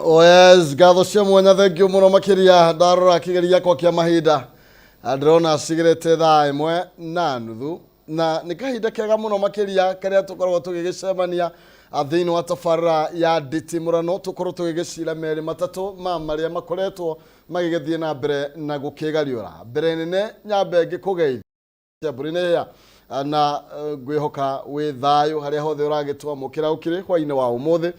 Oh yes, ngatho cia mwanya thengiũ mũno makĩria. Ndarora kĩgeri gĩakwa kĩa mahinda, ndĩrona cigĩrĩte 1:30, na nĩ kahinda kega mũno makĩria karĩa tũkoragwo tũgĩgĩcemania thĩinĩ wa tabarĩra ya nditimũrano, tũkorwo tũgĩgĩcira merĩ matatũ ma marĩa makoretwo magĩgĩthiĩ na mbere na gũkĩgariũra. Mbere nene nyambe ngĩkũgeithia mbũri nĩ hĩa, na ngwĩhoka wĩ thayũ harĩa hothe ũragĩtwamũkĩra ũkĩrĩ hwainĩ wa ũmũthĩ.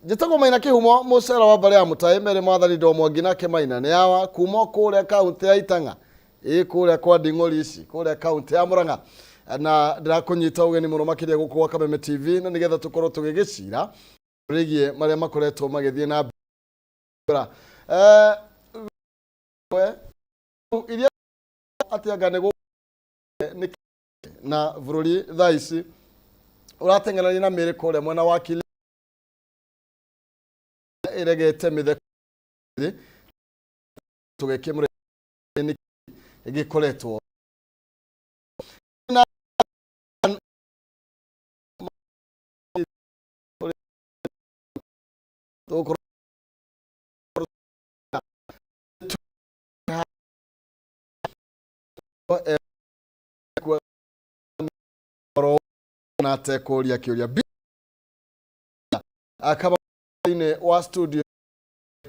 Njĩtagwo Maina Kĩhumo, mũcera wa mbarĩ ya Mũtaĩ Merĩ Mwathani Ndo Mwangi, nake Maina nĩ awa kuma kũrĩa kaũntĩ ya Itang'a, ĩ kũrĩa kwa Nding'ori ici kũrĩa kaũntĩ ya Mũrang'a, na ndĩrakũnyita ũgeni mũno makĩria gũkũ gwa Kameme TV, na nĩgetha tũkorwo tũgĩgĩcira rĩgiĩ marĩa makoretwo magĩthiĩ na mbere. Iria atĩ anga nĩ nĩ na bũrũri thaa ici ũrateng'erania na mĩrĩ kũrĩa mwena wa Kili ĩregete mĩtheko tũgĩkĩmũrĩ gĩkoretwo na tũgũkorwo na atekũria kĩũria akaba thĩinĩ wa studio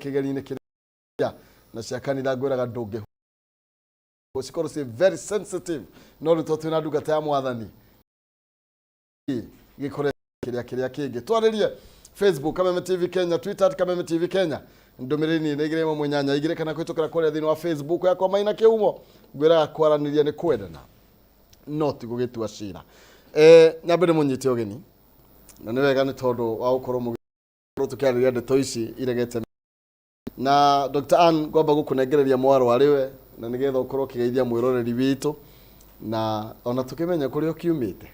kĩgeri-inĩ kĩrĩa na cia kanitha ngwĩraga ndũngĩ cikorwo ciĩ very sensitive, no rĩu tondũ twĩna ndungata ya Mwathani gĩkore kĩrĩa kĩrĩa kĩngĩ twarĩrie. Facebook Kameme TV Kenya, Twitter @KamemeTV Kenya, ndũmĩrĩri nĩ 218 2 kana kũhĩtũkĩra kũrĩa thĩinĩ wa Facebook yakwa Maina Kĩhumo. Ngwĩraga kwaranĩria nĩ kwendana, no ti gũgĩtua cira. Nyambe nĩ mũnyite ũgeni, na nĩ wega nĩ tondũ wa gũkorwo mũgĩkorwo tũkĩarĩria ndeto ici iregete na Dr. Ann. Ngwamba gũkũnengereria mwaro arĩ we, na nĩgetha ũkorwo ũkĩgeithia mwĩroreri witũ na ona tũkĩmenye kũrĩa ũkiumĩte.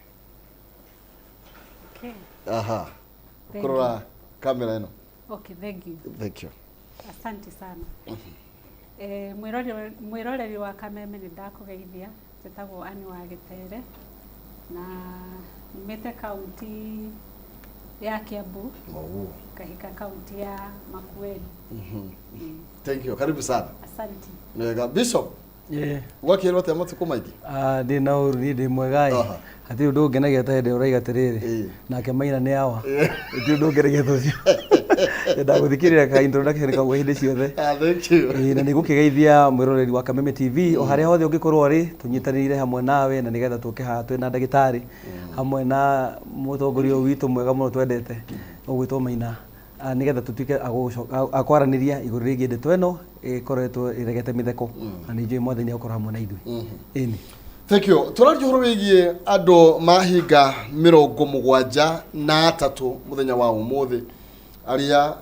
Okay. Aha. Thank kũrora kamera ĩno. Okay, thank you. Thank you. Asante sana. Mwĩroreri wa Kameme, nĩ ndakũgeithia. Njĩtagwo Ann wa Gĩtere na nyumĩte kaunti ya Kiambu, ngahika kaunti ya Makueni. Thank you, karibu sana. Asante. Nĩ wega. Bishop, gwakĩrwo atĩa matukũ maingĩ? Ah, ndĩ na ũru, niĩ ndĩ mwega ĩ. Hatirĩ ũndũ ũngenagia ta hĩndĩ ĩrĩa ũraiga atĩrĩrĩ, "Nake Maina nĩ awa." Gũtirĩ ũndũ ũngenagia ta ũcio. Nyendaga gũthikĩrĩria ka introduction kau hĩndĩ ciothe. Ah, thank you. Ĩĩ, na nĩ ngũkĩgeithia mwĩroreri wa Kameme TV o harĩa hothe ũngĩkorwo ũrĩ, tũnyitanĩire hamwe nawe na nĩgetha tũke haha twĩna ndagĩtarĩ hamwe na mũtongoria ũyũ witũ mwega mũno twendete ũgwĩtwo Maina, nĩgetha tũtuĩke a kwaranĩria igũrũ rĩgiĩ ndeto ĩno ĩkoretwo ĩregete mĩtheko, na nĩ njũĩ Mwathani egũkorwo hamwe na ithuĩ. Ĩni. Thank you. Tũraria ũhoro wĩgiĩ andũ mahinga 73 mũthenya wa ũmũthĩ, arĩa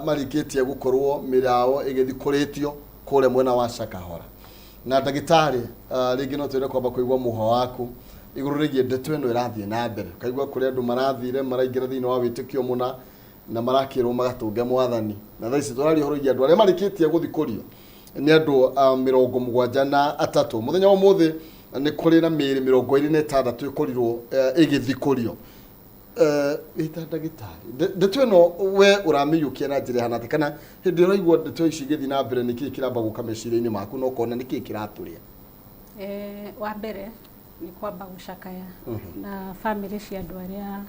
marĩkĩtie gũkorwo mĩrĩ yao ĩgĩthikũrĩtio kũrĩa mwena wa Shakahola. Na ndagĩtarĩ, rĩngĩ no twende kwamba kũigua mũha waku igũrũ rĩgiĩ ndeto ĩno ĩrathiĩ na mbere. Ũkaigua kũrĩ andũ marathire maraingĩra thĩinĩ wa wĩtĩkio mũna na marakĩrwo magatũnge Mwathani. Na thaa ici tũraria ũhoro wĩgiĩ andũ arĩa marĩkĩtie gũthikũrio nĩ andũ 73. Mũthenya wa ũmũthĩ nĩ kũrĩ na mĩĩrĩ 26 ĩkorirwo ĩgĩthikũrio. Wĩ ta ndagĩtarĩ, ndeto ĩno we ũramĩiyũkia na njĩra ĩhana atĩa? Kana hĩndĩ ĩrĩa ũraigua ndeto ici igĩthiĩ na mbere, nĩkĩĩ kĩramba gũka meciria-inĩ maku na ũkona nĩkĩĩ kĩratũrĩa? Wa mbere nĩ kwamba gũcakaya na bamĩrĩ cia andũ arĩa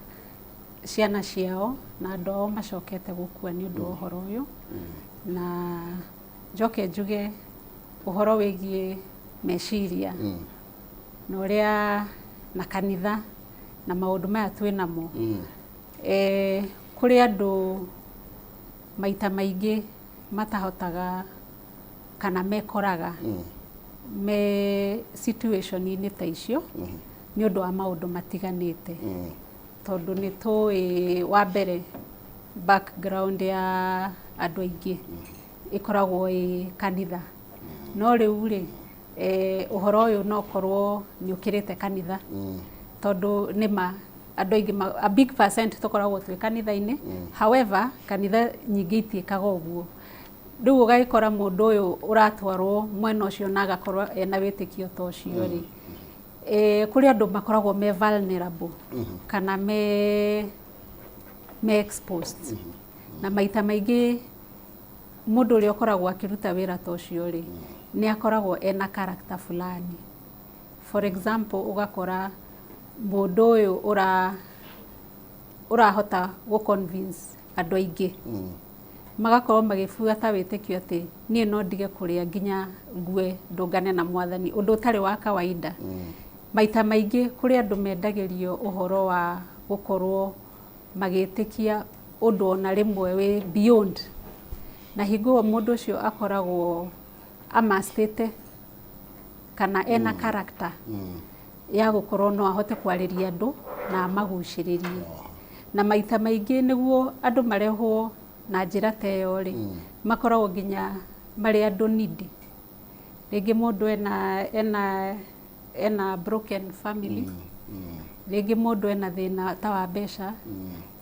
ciana ciao na andũ ao macokete gũkua nĩ ũndũ wa ũhoro ũyũ, na njoke njuge ũhoro wĩgiĩ meciria na ũrĩa na kanitha na maũndũ maya twĩ namo. Kũrĩ andũ maita maingĩ matahotaga kana mekoraga me situation-inĩ ta icio nĩ ũndũ wa maũndũ matiganĩte, tondũ nĩ tũĩ wa mbere background ya andũ aingĩ ĩkoragwo ĩ kanitha, no rĩu rĩ, ũhoro ũyũ no ũkorwo nĩ ũkĩrĩte kanitha, tondũ nĩma andũ aingĩ, a big percent tũkoragwo twĩ kanitha-inĩ. However, kanitha nyingĩ itiĩkaga ũguo. Rĩu ũgagĩkora mũndũ ũyũ ũratwarwo mwena ũcio na agakorwo ena wĩtĩkio ta ũcio rĩ, kũrĩ andũ makoragwo me vulnerable kana me exposed. Na maita maingĩ mũndũ ũrĩa ũkoragwo akĩruta wĩra ta ũcio rĩ, nĩ akoragwo ena character fulani. For example, ũgakora mũndũ ũyũ ũra ũrahota gũ convince andũ aingĩ magakorwo magĩbuata wĩtĩkio atĩ niĩ no ndige kũrĩa nginya ngue ndũngane na Mwathani, ũndũ ũtarĩ wa kawaida. Maita maingĩ kũrĩ andũ mendagĩrio ũhoro wa gũkorwo magĩtĩkia ũndũ ona rĩmwe wĩ beyond, na hingo ĩyo mũndũ ũcio akoragwo amastĩte kana ena character ya gũkorwo no ahote kwarĩria andũ na amagucĩrĩrie. Na maita maingĩ nĩguo andũ marehwo na njĩra ta ĩyo rĩ, makoragwo nginya marĩ andũ needy. Rĩngĩ mũndũ ena ena broken family, rĩngĩ mũndũ ena thĩna ta wa mbeca,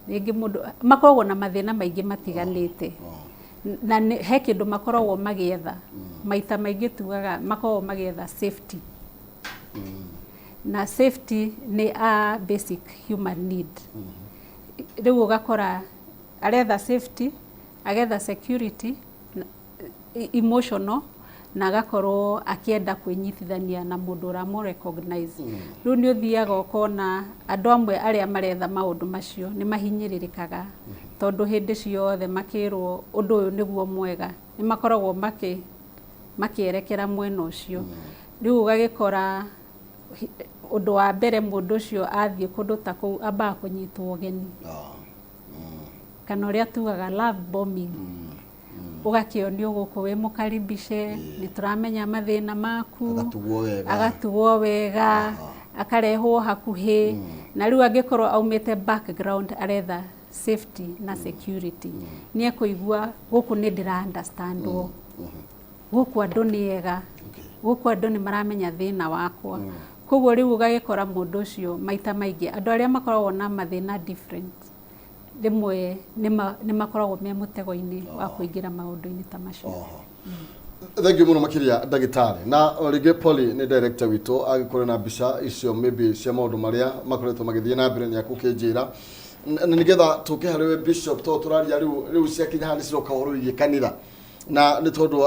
rĩngĩ mũndũ makoragwo na mathĩna maingĩ matiganĩte. Na he kĩndũ makoragwo magĩetha. Maita maingĩ tugaga makoragwo magĩetha safety. Na safety nĩ a basic human need. Rĩu ũgakora aretha safety, agetha security emotional, na agakorwo akĩenda kwĩnyitithania na mũndũ ũramũ recognize. Rĩu nĩ ũthiaga ũkona andũ amwe arĩa maretha maũndũ macio nĩ mahinyĩrĩrĩkaga, tondũ hĩndĩ ciothe makĩrwo ũndũ ũyũ nĩguo mwega, nĩ makoragwo makĩerekera mwena ũcio. Rĩu ũgagĩkora ũndũ wa mbere mũndũ ũcio athiĩ kũndũ ta kũu ambaga kũnyitwo ũgeni, kana ũrĩa tugaga love bombing. Ũgakĩonio gũkũ wĩ mũkaribice, nĩ tũramenya mathĩna maku. Agatugwo wega. Agatugwo wega, akarehwo hakuhĩ. Na rĩu angĩkorwo aumĩte background aretha safety na security, nĩ ekũigua gũkũ nĩ ndĩra understandwo, gũkũ andũ nĩ ega, gũkũ andũ nĩ maramenya thĩna wakwa. Koguo rĩu ũgagĩkora mũndũ ũcio maita maingĩ andũ arĩa makoragwo na mathĩna different rĩmwe nĩ makoragwo me mũtego-inĩ wa kũingĩra maũndũ-inĩ ta macio. Thank you mũno makĩria, ndagĩtarĩ. Na o rĩngĩ Polly nĩ director witũ, agĩkorwo na mbica icio maybe cia maũndũ marĩa makoretwo magĩthiĩ na mbere, nĩ akũkĩnjĩra na nĩgetha tũke harĩ we bishop, tondũ tũraria rĩu ciakinya haha nĩ ciroka ũhoro wĩgiĩ kanitha, na nĩ tondũ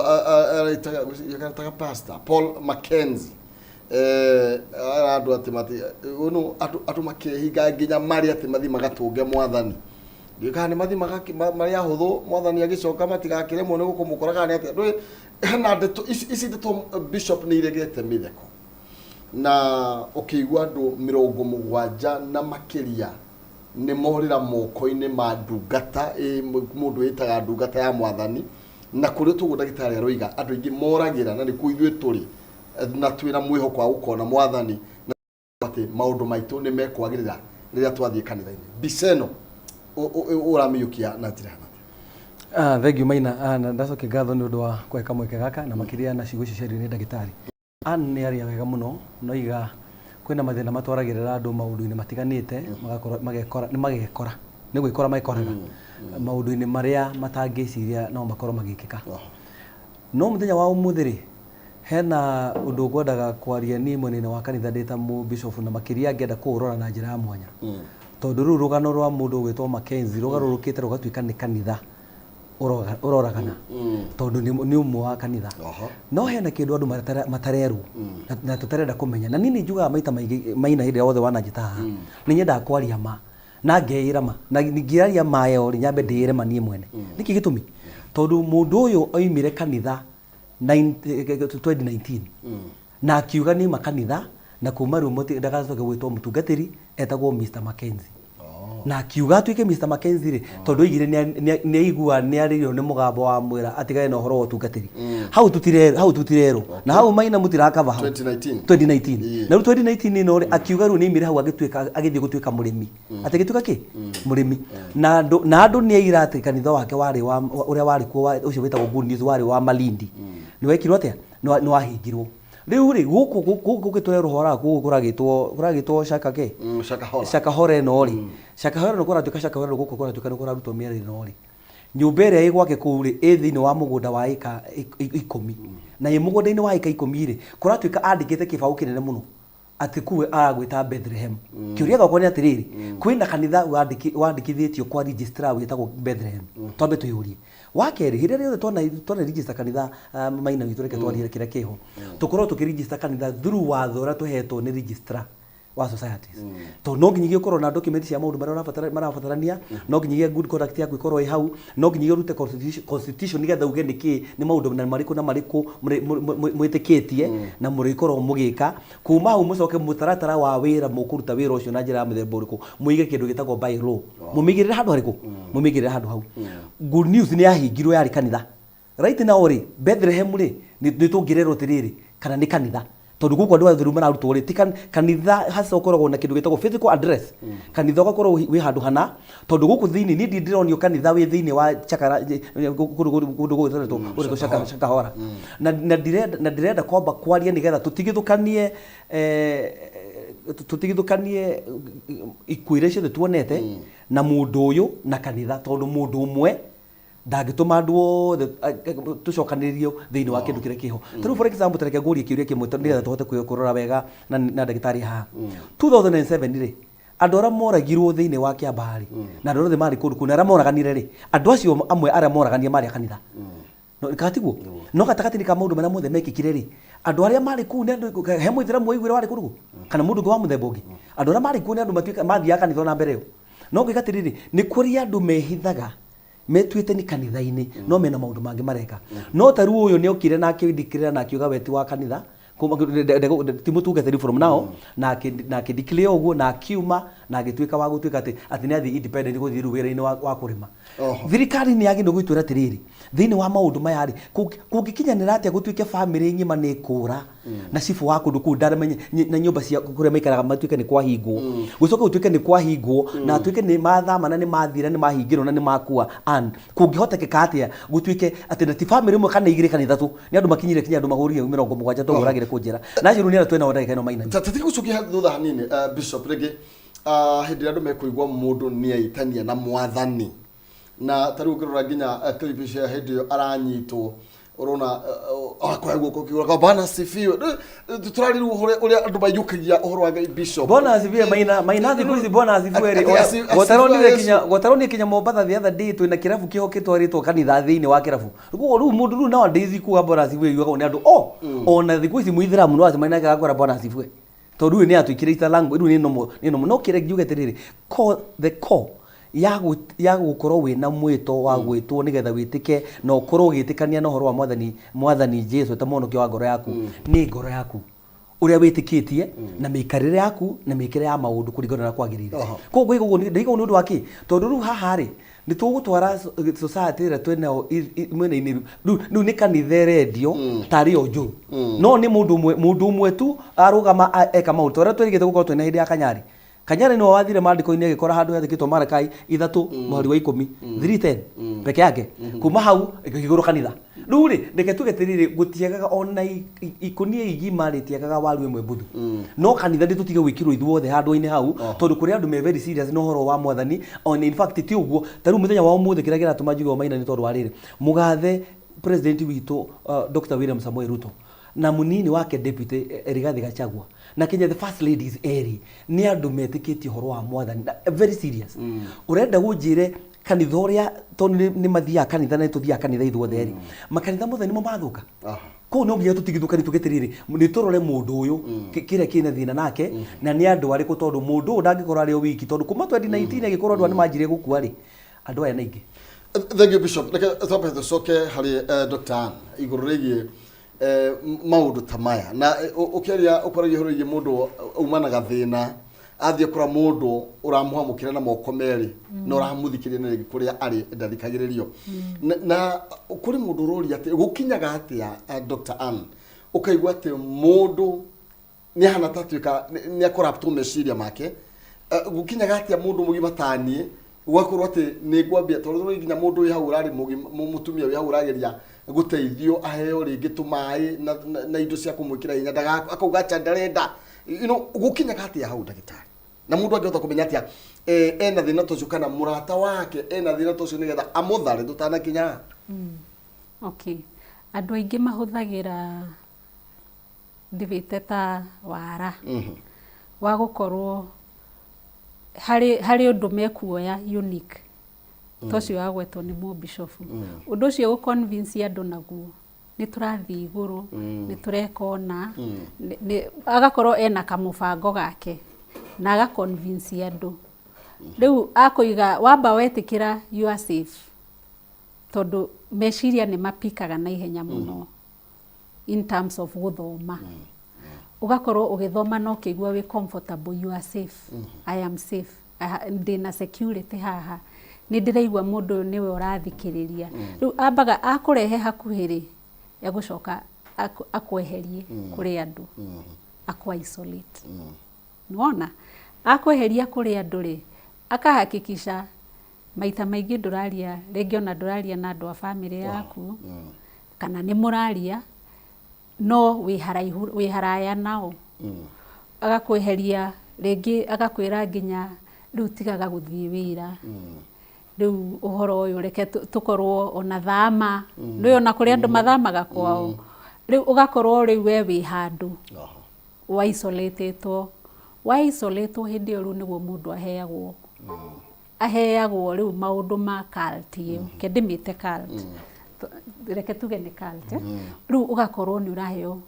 aretaga Pastor Paul Mackenzie, ara andũ atĩ mati ũno andũ makehinga nginya marĩ atĩ mathi magatũnge Mwathani. Ndiũĩ kana nĩ mathi marĩ ahũthũ, Mwathani agĩcoka matigakĩremwo nĩ gũkũmũkora, kana nĩ atĩa. Ndũĩ hena ndeto ici ndeto, bishop, nĩ iregete mĩtheko na ũkĩigua andũ 70 na makĩria nĩ morĩra moko-inĩ ma ndungata, mũndũ wĩtaga ndungata ya Mwathani, na kũrĩa tũguo ndagĩtarĩ aroiga andũ aingĩ moragĩra, na nĩkuo ithuĩ tũrĩ na twĩna mwĩhoko wa gũkona Mwathani na atĩ maũndũ maitũ nĩ mekwagĩrĩra rĩrĩa twathiĩ kanitha-inĩ. Mbica ĩno ũramĩiyũkia na njĩra hana? Thank you, Maina. Na ndacokia ngatho nĩ ũndũ wa kũhe kamweke gaka, na makĩria na ciugo icio ciario nĩ ndagĩtarĩ. Ann nĩ aria wega mũno, noiga kwĩna mathĩna matwaragĩrĩra andũ maũndũ-inĩ matiganĩte, magakorwo magekora nĩ magekora nĩ gwĩkora mekoraga maũndũ-inĩ marĩa matangĩciria no makorwo magĩkĩka. No mũthenya wa ũmũthĩ rĩ, hena ũndũ ngwendaga kwaria niĩ mwena-inĩ wa kanitha ndĩ ta mũbishofu, na makĩria ngĩenda kũũrora na njĩra ya mwanya, tondũ rĩu rũgano rwa mũndũ ũgwĩtwo Mackenzie rũgarũrũkĩte rũgatuĩka nĩ kanitha ũroragana, tondũ nĩ ũmwe wa kanitha. No hena kĩndũ andũ matarerwo na tũtarenda kũmenya, na niĩ nĩ njugaga maita maingĩ, Maina, hĩndĩ ĩrĩa wothe wananjĩta haha, nĩ nyendaga kwaria ma na ngeĩra ma, na ngĩaria ma ĩyo rĩ, nyambe ndĩĩre ma niĩ mwene. Nĩkĩ gĩtũmi? Tondũ mũndũ ũyũ oimire kanitha 2019 na akiuga nĩ kanitha, na kuma rĩu ndagacoke gwĩtwo mũtungatĩri, etagwo Mr Mackenzie. Na akiuga atuĩke Mr Mackenzie rĩ, tondũ oigire nĩ aigua nĩ arĩirio nĩ mũgambo wa mwĩra atigane na ũhoro wa ũtungatĩri. Hau tutirerwo na hau, Maina, mũtirakaba hau. 2019. 2019. Na rĩu 2019 ĩno rĩ, akiuga rĩu nĩ aimire hau, agĩtuĩka agĩthiĩ gũtuĩka mũrĩmi, atĩ gĩtuĩka kĩ mũrĩmi, na andũ nĩ aira atĩ kanitha wake warĩ wa ũrĩa warĩ kuo ũcio wĩtagwo Good News, warĩ wa Malindi, nĩ wekirwo atĩa? Nĩ wahingirwo. Rĩu rĩ, gũkũ gũkĩtũrerwo ũhoro gũkũ kũragĩtwo Shaka kĩ? Shakahola. Shakahola ĩno rĩ, Shakahola ĩno kũratuĩka Shakahola ĩno gũkũ kũratuĩka nĩ kũrarutwo mĩario ĩno rĩ, nyũmba ĩrĩa ĩ gwake kũu rĩ, ĩ thĩinĩ wa mũgũnda wa ĩka 10, na ĩ mũgũnda-inĩ wa ĩka 10 rĩ, kũratuĩka andĩkĩte kĩbaũ kĩnene mũno. Atĩ kũu aragwĩta Bethlehem. Kĩũria gĩakwa nĩ atĩrĩrĩ, kwĩna kanitha wandĩkithĩtio kwa registrar wĩtagwo Bethlehem? Twambe twĩyũrie. Wa kerĩ, hĩndĩ ĩrĩa yothe twana register kanitha, Maina witũ reke twarie kĩrĩa kĩho, tũkoragwo tũkĩ register kanitha through watho ũrĩa tũhetwo nĩ registrar wa societies. Tondũ no nginyagia ũkorwo na document cia maũndũ marĩa ũrabatara marabatarania, no nginyagia good conduct yaku ĩkorwo ĩ hau, no nginyagia ũrute constitution nĩgetha uge nĩkĩ nĩ maũndũ na marĩkũ na marĩkũ mwĩtĩkĩtie na mũrĩkoragwo mũgĩka. Kuma hau mũcoke mũtaratara wa wĩra mũkũruta wĩra ũcio na njĩra ya mũthemba ũrĩkũ, mũige kĩndũ gĩtagwo by law. Mũmĩigĩrĩre handũ harĩkũ? Mũmĩigĩrĩre handũ hau. Good news nĩ yahingirwo yarĩ kanitha. Right now rĩ, Bethlehem rĩ, nĩ tũngĩrerwo atĩrĩrĩ, kana nĩ kanitha. Tondũ gũkũ andũ atheru mararutwo rĩ, ti kanitha hasa ũkoragwo na kĩndũ gĩtagwo physical address. Kanitha ũgakorwo wĩ handũ hana, tondũ gũkũ thĩinĩ niĩ ndirĩ ndĩronio kanitha wĩ thĩinĩ wa Chakara, kũndũ gũgwĩtwo Shakahola. Na ndĩrenda kwamba kwaria nĩgetha tũtigithũkanie tũtigithũkanie ikuũ iria ciothe tuonete na mũndũ ũyũ na kanitha, tondũ mũndũ ũmwe ndangĩtũma andũ othe tũcokanĩrĩrio thĩinĩ wa kĩndũ kĩrĩa kĩho. Ta rĩu for example, ta reke ngũrie kĩũria kĩmwe nĩgetha tũhote kũrora wega na ndagĩtarĩ haha. 2007 rĩ, andũ arĩa moragirwo thĩinĩ wa Kĩambaa rĩ, na andũ arĩa othe marĩ kũndũ kũu na arĩa moraganire rĩ, andũ acio amwe arĩa moraganire marĩ a kanitha. No, kana tiguo? No gatagatĩ-inĩ ka maũndũ marĩa mothe mekĩkire rĩ, andũ arĩa marĩ kũu nĩ andũ, he mũithĩramu waiguire warĩ kũndũ kũu? Kana mũndũ ũngĩ wa mũthemba ũngĩ? Andũ arĩa marĩ kuo nĩ andũ matuĩka mathiaga kanitha ona mbere ĩyo. No ngĩka atĩrĩrĩ, nĩ kũrĩ andũ mehithaga metuĩte nĩ kanitha-inĩ no mena maũndũ mangĩ mareka. No ta rĩu ũyũ nĩ okire na akĩ declare na akiuga we ti wa kanitha, ti mũtungatĩri from now, na akĩ declare ũguo na akiuma na agĩtuĩka wa gũtuĩka atĩ atĩ nĩ athiĩ independent gũthiĩ rĩu wĩra-inĩ wa kũrĩma. Thirikari nĩ yagĩrĩirwo gwĩtwĩra atĩrĩrĩ, thĩinĩ wa maũndũ maya rĩ, kũngĩkinyanĩra atĩa gũtuĩke bamĩrĩ ng'ima nĩ ĩkũra na cibũ wa kũndũ kũu ndaramenye na nyũmba cia kũrĩa maikaraga matuĩke nĩ kwahingwo, gũcoke gũtuĩke nĩ kwahingwo na atuĩke nĩ mathama na nĩ mathira nĩ mahingĩrwo na nĩ makua. Ann, kũngĩhotekeka atĩa gũtuĩke atĩ na ti bamĩrĩ ĩmwe kana igĩrĩ kana ithatũ, nĩ andũ makinyire kinya andũ mahũrire 70 tũhũragĩre kũ njera na acio rĩu nĩ arĩa twĩnao ndagĩka ĩno Maina. Ta tũtige gũcokia thutha hanini, Bishop, rĩngĩ hĩndĩ ĩrĩa andũ mekũigua mũndũ nĩ aitania na mwathani, na ta rĩu ũngĩrora nginya clip cia hĩndĩ ĩyo aranyitwo, ũrona akoya guoko kĩgũra bana asifiwe. Tũrarĩ rĩu ũrĩa andũ maiyũkagia ũhoro wa Ngai, Bishop. Bwana asifiwe. Maina, Maina, thikũ ici bwana asifiwe rĩ. Ati Gũtaronire asifiwe kinya Yesu. Gũtaronire kinya Mombatha the other day twĩna kĩrabu kĩho kĩtwarĩtwo kanitha thĩinĩ wa kĩrabu. Koguo rĩu mũndũ rĩu nowadays kuga bwana asifiwe yugaga nĩ andũ o ona thikũ ici mũithĩramu no acemanie nake agakwĩra bwana asifiwe, tondũ rĩu nĩ atuĩkire it's a language, rĩu nĩ normal, nĩ normal. No kĩrĩa ngiuga atĩrĩrĩ, core, the core ya gũkorwo wĩna mwĩto wa gwĩtwo nĩgetha wĩtĩke na ũkorwo ũgĩtĩkania na ũhoro wa mwathani Jesu ta mũhonokia wa ngoro yaku, nĩ ngoro yaku ũrĩa wĩtĩkĩtie na mĩikarĩre yaku na mĩkĩre ya maũndũ kũringana na ũrĩa kwagĩrĩire. Koguo ngwĩka ũguo ndĩka ũguo nĩ ũndũ wa kĩ? Tondũ rĩu haha rĩ, nĩ tũgũtwara society ĩrĩa twĩnayo mwena-inĩ rĩu rĩu nĩ kanitha ĩrendio tarĩ yo njũru, no nĩ mũndũ ũmwe tu arũgama eka maũndũ ta ũrĩa twĩrĩgĩte gũkorwo twĩna hĩndĩ ya Kanyarĩ. Kanyarĩ nĩwe wathire maandĩko-inĩ agĩkora handũ handĩkĩtwo Marakai 3 mũhari wa 10, 3:10 peke yake. Kuma hau ĩkĩgũrwo kanitha. Rĩu rĩ, reke tuge atĩrĩrĩ, gũtiagaga ona ikũnia igima rĩtiagaga waru ĩmwe mbuthu. No kanitha nĩ tũtige gwĩkĩrwo ithuothe handũ-inĩ hau, tondũ kũrĩ andũ me very serious na ũhoro wa mwathani. On in fact ti ũguo, ta rĩu mũthenya wa ũmũthĩ kĩrĩa kĩratũma njuge Maina nĩ tondũ wa rĩrĩ, mũgathe president witũ Dr. William Samoei Ruto na mũnini wake deputy Rigathi Gachagua na kinya the first ladies erĩ nĩ andũ metĩkĩtie ũhoro wa mwathani na very serious. Ũrenda gũnjĩre kanitha ũrĩa tondũ nĩ mathiaga kanitha na nĩ tũthiaga kanitha ithuothe rĩ, makanitha mothe nĩmo mathũka? Koguo no nginya tũtigithũkanie tuge atĩrĩrĩ, nĩ tũrore mũndũ ũyũ, kĩrĩa kĩna thĩna nake na nĩ andũ arĩkũ, tondũ mũndũ ũyũ ndangĩkorwo arĩ o wiki, tondũ kuma 2019 agĩkorwo andũ aya nĩ manjirie gũkua rĩ, andũ aya nĩ aingĩ. Thank you, Bishop. Reke twambe tũcoke harĩ Dr. Ann igũrũ rĩgiĩ maũndũ ta maya na ũkĩaria ũkoragia ũhoro wĩgiĩ mũndũ auma na gathĩna athiĩ kũra mũndũ ũramwamũkĩra na moko merĩ na ũramũthikĩrĩria na rĩngĩ kũrĩa arĩ ndathikagĩrĩrio. Na kũrĩ mũndũ ũroria atĩ gũkinyaga atĩa, Dr. Ann, ũkaigua atĩ mũndũ nĩ ahana ta atuĩka nĩ akoraptwo meciria make. Gũkinyaga atĩa mũndũ mũgima ta niĩ gũgakorwo atĩ nĩ ngwambia, tondũ rĩu nginya mũndũ wĩ hau ũrarĩ mũtumia wĩ hau ũrageria gũteithio aheo rĩngĩ tũmaĩ na indo cia kũmwĩkĩra hinya akauga acha ndarenda. Gũkinyaga atĩa hau, ndagĩtarĩ? Na mũndũ angĩhota kũmenya atĩa ena thĩna ta ũcio kana mũrata wake ena thĩna ta ũcio nĩgetha amũthare tũtanakinya haha? Okay. Andũ aingĩ mahũthagĩra ndĩwĩte ta wara. Wa gũkorwo harĩ harĩ ũndũ mekuoya unique ta ũcio wagwetwo nĩ mũbishofu. Ũndũ ũcio gũ convince andũ naguo nĩ tũrathiĩ igũrũ, nĩ tũreka ũna, agakorwo ena kamũbango gake na aga convince andũ. Rĩu akũiga wamba wetĩkĩra you are safe, tondũ meciria nĩ mapikaga na ihenya mũno in terms of gũthoma. Ũgakorwo ũgĩthoma na ũkĩigua wĩ comfortable, you are safe, I am safe, ndĩna security haha, nĩ ndĩraigua mũndũ ũyũ nĩwe ũrathikĩrĩria. Rĩu ambaga akũrehe hakuhĩ rĩ, egũcoka akweherie kũrĩ andũ, akũ isolate. Nĩwona? Akweheria kũrĩ andũ rĩ, akahakikisha maita maingĩ ndũraria, rĩngĩ ona ndũraria na andũ a bamĩrĩ yaku, kana nĩ mũraria, no wĩ haraihu, wĩ haraya nao. Agakweheria rĩngĩ agakwĩra nginya rĩu tigaga gũthiĩ wĩra. Rĩu ũhoro ũyũ reke tũkorwo ona thama, nĩũĩ ona kũrĩ andũ mathamaga kwao. Rĩu ũgakorwo rĩu we wĩ handũ wa isolatĩtwo. Wa isolatwo hĩndĩ ĩyo rĩu nĩguo mũndũ aheagwo aheagwo rĩu maũndũ ma cult ĩyo. Reke ndĩmĩte cult. Reke tuge nĩ cult. Rĩu ũgakorwo nĩ ũraheo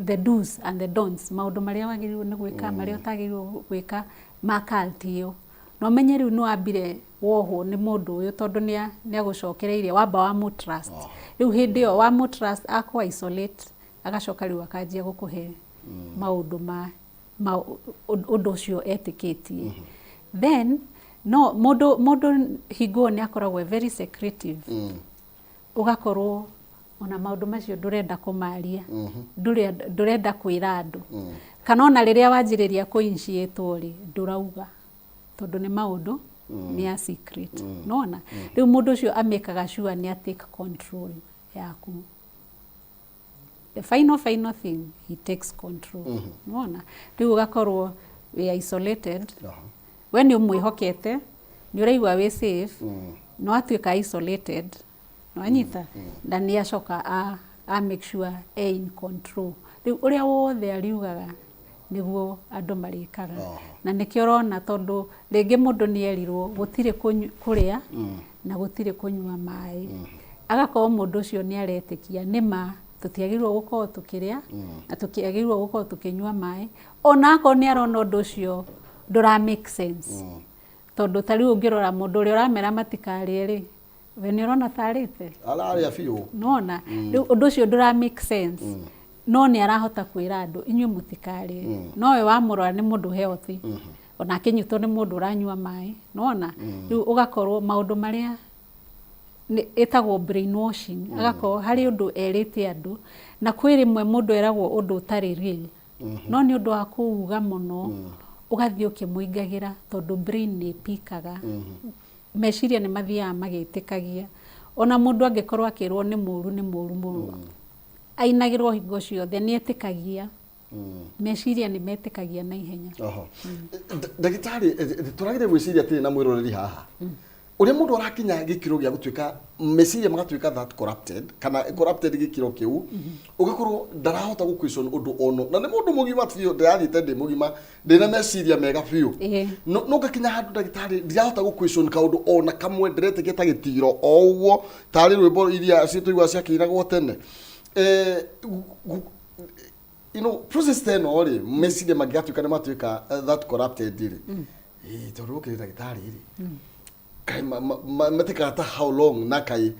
the do's and the don'ts, maũndũ marĩa wagĩrĩirwo nĩ gwĩka, marĩa ũtagĩrĩirwo gwĩka ma cult ĩyo. Na ũmenye rĩu nĩ wambire wohwo nĩ mũndũ ũyũ tondũ nĩ agũcokereirie, wamba wa mũ trust. Rĩu hĩndĩ ĩyo wa mũ trust akũ isolate, agacoka rĩu akanjia gũkũhe maũndũ ma ũndũ ũcio etĩkĩtie. Then no mũndũ mũndũ hingo ĩyo nĩ akoragwo e very secretive. Ũgakorwo ona maũndũ macio ndũrenda kũmaria, ndũrenda kwĩra andũ. Kana ona rĩrĩa wanjĩrĩria kũ initiate rĩ, ndũrauga tondũ nĩ maũndũ nĩ a secret. Nĩwona? Rĩu mũndũ ũcio amĩkaga sure nĩ a take control yaku. The final final thing, he takes control. Nĩwona? Rĩu ũgakorwo wĩ isolated. We nĩ ũmwĩhokete, nĩ ũraigua wĩ safe, no atuĩka isolated, nĩwanyita? Na nĩ acoka a make sure e in control. Rĩu ũrĩa wothe ariugaga nĩguo andũ marĩkaga. Na nĩkĩo ũrona tondũ rĩngĩ mũndũ nĩ erirwo gũtirĩ kũrĩa na gũtirĩ kũnyua maĩ. Agakorwo mũndũ ũcio nĩ aretĩkia nĩma tũtiagĩrĩirwo gũkorwo tũkĩrĩa na tũtiagĩrĩirwo gũkorwo tũkĩnyua maĩ, ona akorwo nĩ arona ũndũ ũcio ndũra make sense. Tondũ ta rĩu ũngĩrora mũndũ ũrĩa ũramera matikarĩe rĩ, we nĩ ũrona ta arĩte? Ararĩa biũ. Nĩwona? Rĩu ũndũ ũcio ndũra make sense. No nĩ arahota kwĩra andũ inyuĩ mũtikarĩe. No we wamũrora nĩ mũndũ healthy. Ona akĩnyitwo nĩ mũndũ ũranyua maĩ. Nĩwona? Rĩu ũgakorwo maũndũ marĩa ĩtagwo brainwashing. Agakorwo harĩ ũndũ erĩte andũ, na kwĩ rĩmwe mũndũ eragwo ũndũ ũtarĩ real. No nĩ ũndũ wa kũuga mũno, ũgathiĩ ũkĩmũingagĩra tondũ brain nĩ ĩpikaga. Meciria nĩ mathiaga magĩtĩkagia. Ona mũndũ angĩkorwo akĩrwo nĩ mũru nĩ mũru mũno. Ainagĩrwo hingo ciothe nĩ etĩkagia. Meciria nĩ metĩkagia na ihenya. Ndagĩtarĩ, tũragĩrĩire gwĩciria atĩrĩ na mwĩroreri haha. Ũrĩa mũndũ arakinya gĩkĩro gĩa gũtuĩka meciria magatuĩka that corrupted, kana corrupted gĩkĩro kĩu, ũgakorwo ndarahota gũ question ũndũ ono na nĩ mũndũ mũgima biũ, ndĩrathiĩte ndĩ mũgima, ndĩna meciria mega biũ. No no ngakinya handũ ndagĩtarĩ ndirahota gũ question kaũndũ ona kamwe, ndĩretĩkia ta gĩtiro o ũguo, tarĩ rwĩmbo iria citũigua ciakĩinagwo tene. Process ta ĩno rĩ, meciria mangĩgatuĩka nĩ matuĩka that corrupted rĩ, tondũ ũkĩrĩ ndagĩtarĩ rĩ, kaĩ matĩkaga ta how long, na kaĩ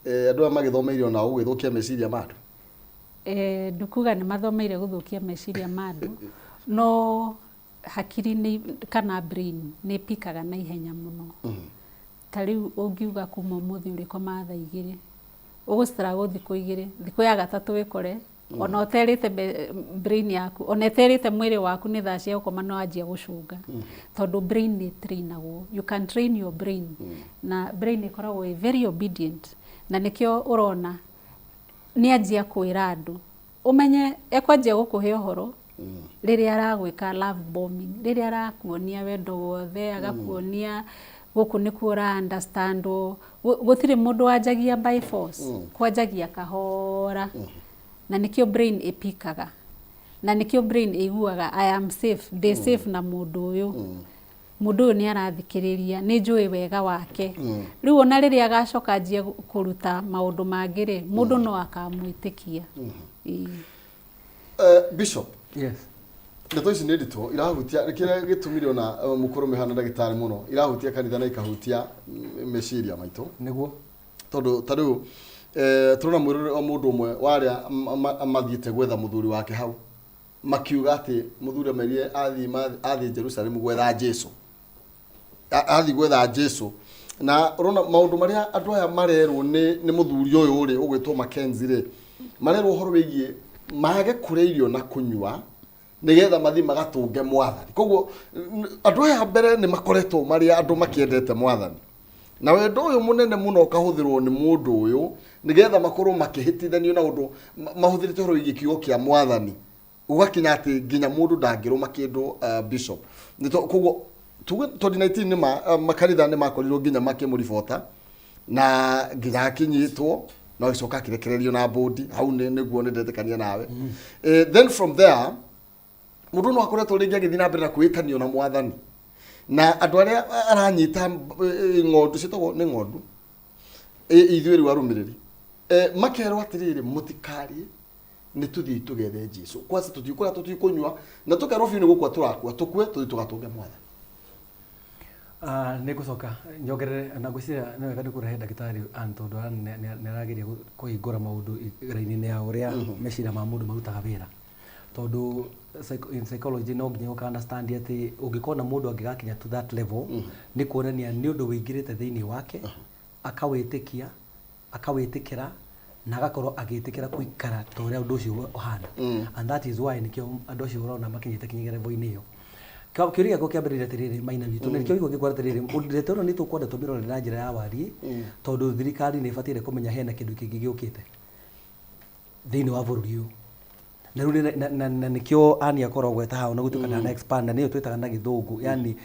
andũ aya magĩthomeire onao gũgĩthũkia meciria ma andũ? Ndikuga nĩ mathomeire gũthũkia meciria ma andũ, no hakiri nĩ kana brain nĩ ĩpikaga na ihenya mũno. Ta rĩu ũngiuga kuma ũmũthĩ ũrĩkomaga thaa 2, ũgũ struggle thikũ 2, thikũ ya gatatũ wĩkore ona ũterĩte brain yaku, ona ĩterĩte mwĩrĩ waku nĩ thaa cia gũkoma, no wanjia gũcũnga, tondũ brain nĩ trainagwo. You can train your brain, na brain ĩkoragwo ĩ very obedient, na nĩkĩo ũrona nĩ anjia kwĩra andũ ũmenye ekwanjia gũkũhe ũhoro rĩrĩa aragwĩka love bombing, rĩrĩa arakuonia wendo wothe, agakuonia gũkũ nĩkuo ũra understandwo. Gũtirĩ mũndũ wanjagia by force, kwanjagia kahora, na nĩkĩo brain ĩpikaga. Na nĩkĩo brain ĩiguaga I am safe, ndĩ safe na mũndũ ũyũ. Mũndũ ũyũ nĩ arathikĩrĩria, nĩ njũĩ wega wake. Rĩu ona rĩrĩa agacoka anjie kũruta maũndũ mangĩ rĩ, mũndũ no akamwĩtĩkia. Ĩĩ. Bishop, Yes. Ndeto ici nĩ nditũ, irahutia kĩrĩa gĩtũmire ona mũkũrũ mĩhana ndagĩtarĩ mũno, irahutia kanitha na ikahutia meciria maitũ. Nĩguo. Tondũ ta rĩu tũrona mwĩrore wa mũndũ ũmwe wa arĩa mathiĩte gwetha mũthuri wake hau, makiuga atĩ mũthuri amerire athiĩ Jerusalemu gwetha Jesu. Athiĩ gwetha Jesu. Na ũrona maũndũ marĩa andũ aya marerwo nĩ mũthuri ũyũ rĩ, ũgwĩtwo Mackenzie rĩ, marerwo ũhoro wĩgiĩ mage kũrĩa irio na kũnyua nĩgetha mathiĩ magatũnge mwathani. Koguo andũ aya mbere nĩ makoretwo marĩ andũ makĩendete mwathani, na wendo ũyũ mũnene mũno ũkahũthĩrwo nĩ mũndũ ũyũ nĩgetha makorwo makĩhĩtithanio na ũndũ mahũthĩrĩte ũhoro wĩgiĩ kiugo kĩa mwathani, ũgakinya atĩ nginya mũndũ ndangĩrũma kĩndũ. Bishop, koguo tuge 2019 nĩ makanitha nĩ makorirwo nginya makĩmũribota na nginya akinyitwo na agĩcoka akĩrekererio na bũndi hau. Nĩguo nĩ ndetĩkania nawe. Then from there mũndũ no akoretwo rĩngĩ agĩthiĩ na mbere na kwĩtanio na mwathani na andũ arĩa aranyita ng'ondu ciĩtagwo nĩ ng'ondu, ithuĩ rĩu arũmĩrĩri, makerwo atĩrĩrĩ, mũtikarie, nĩ tũthiĩ tũgethe Jesu kwanza, tũtikũrĩa, tũtikũnyua, na tũkerwo biũ nĩ gũkua tũrakua, tũkue tũthiĩ tũgatũnge mwathani. Nĩ ngũcoka nyongerere na ngwĩciria nĩ wega nĩ kũrehe ndagĩtarĩ Ann tondũ Ann nĩ arageria kũhingũra maũndũ raini-inĩ ya ũrĩa meciria ma mũndũ marutaga wĩra, tondũ in psychology no nginya ũka understand atĩ ũngĩkona mũndũ angĩgakinya to that level, nĩ kuonania nĩ ũndũ wĩingĩrĩte thĩinĩ wake, akawĩtĩkia, akawĩtĩkĩra na agakorwo agĩtĩkĩra gũikara ta ũrĩa ũndũ ũcio ũhana. And that is why nĩkĩo andũ acio ũrona makinyĩte kinyagia level-inĩ ĩyo. Kĩũria gĩakwa kĩambĩrĩria atĩrĩrĩ, Maina witũ, na nĩkĩo ũigua ngĩkwĩra atĩrĩrĩ, ndeto ĩno nĩ tũkwenda tũmĩrore na njĩra ya wariĩ, tondũ thirikari nĩ ĩbataire kũmenya hena kĩndũ kĩngĩ gĩũkĩte thĩinĩ wa bũrũri ũyũ. Na rĩu na nĩkĩo Ann akoragwo gweta haha, ona gũtuĩka ndana expand, na nĩyo twĩtaga na gĩthũngũ, yani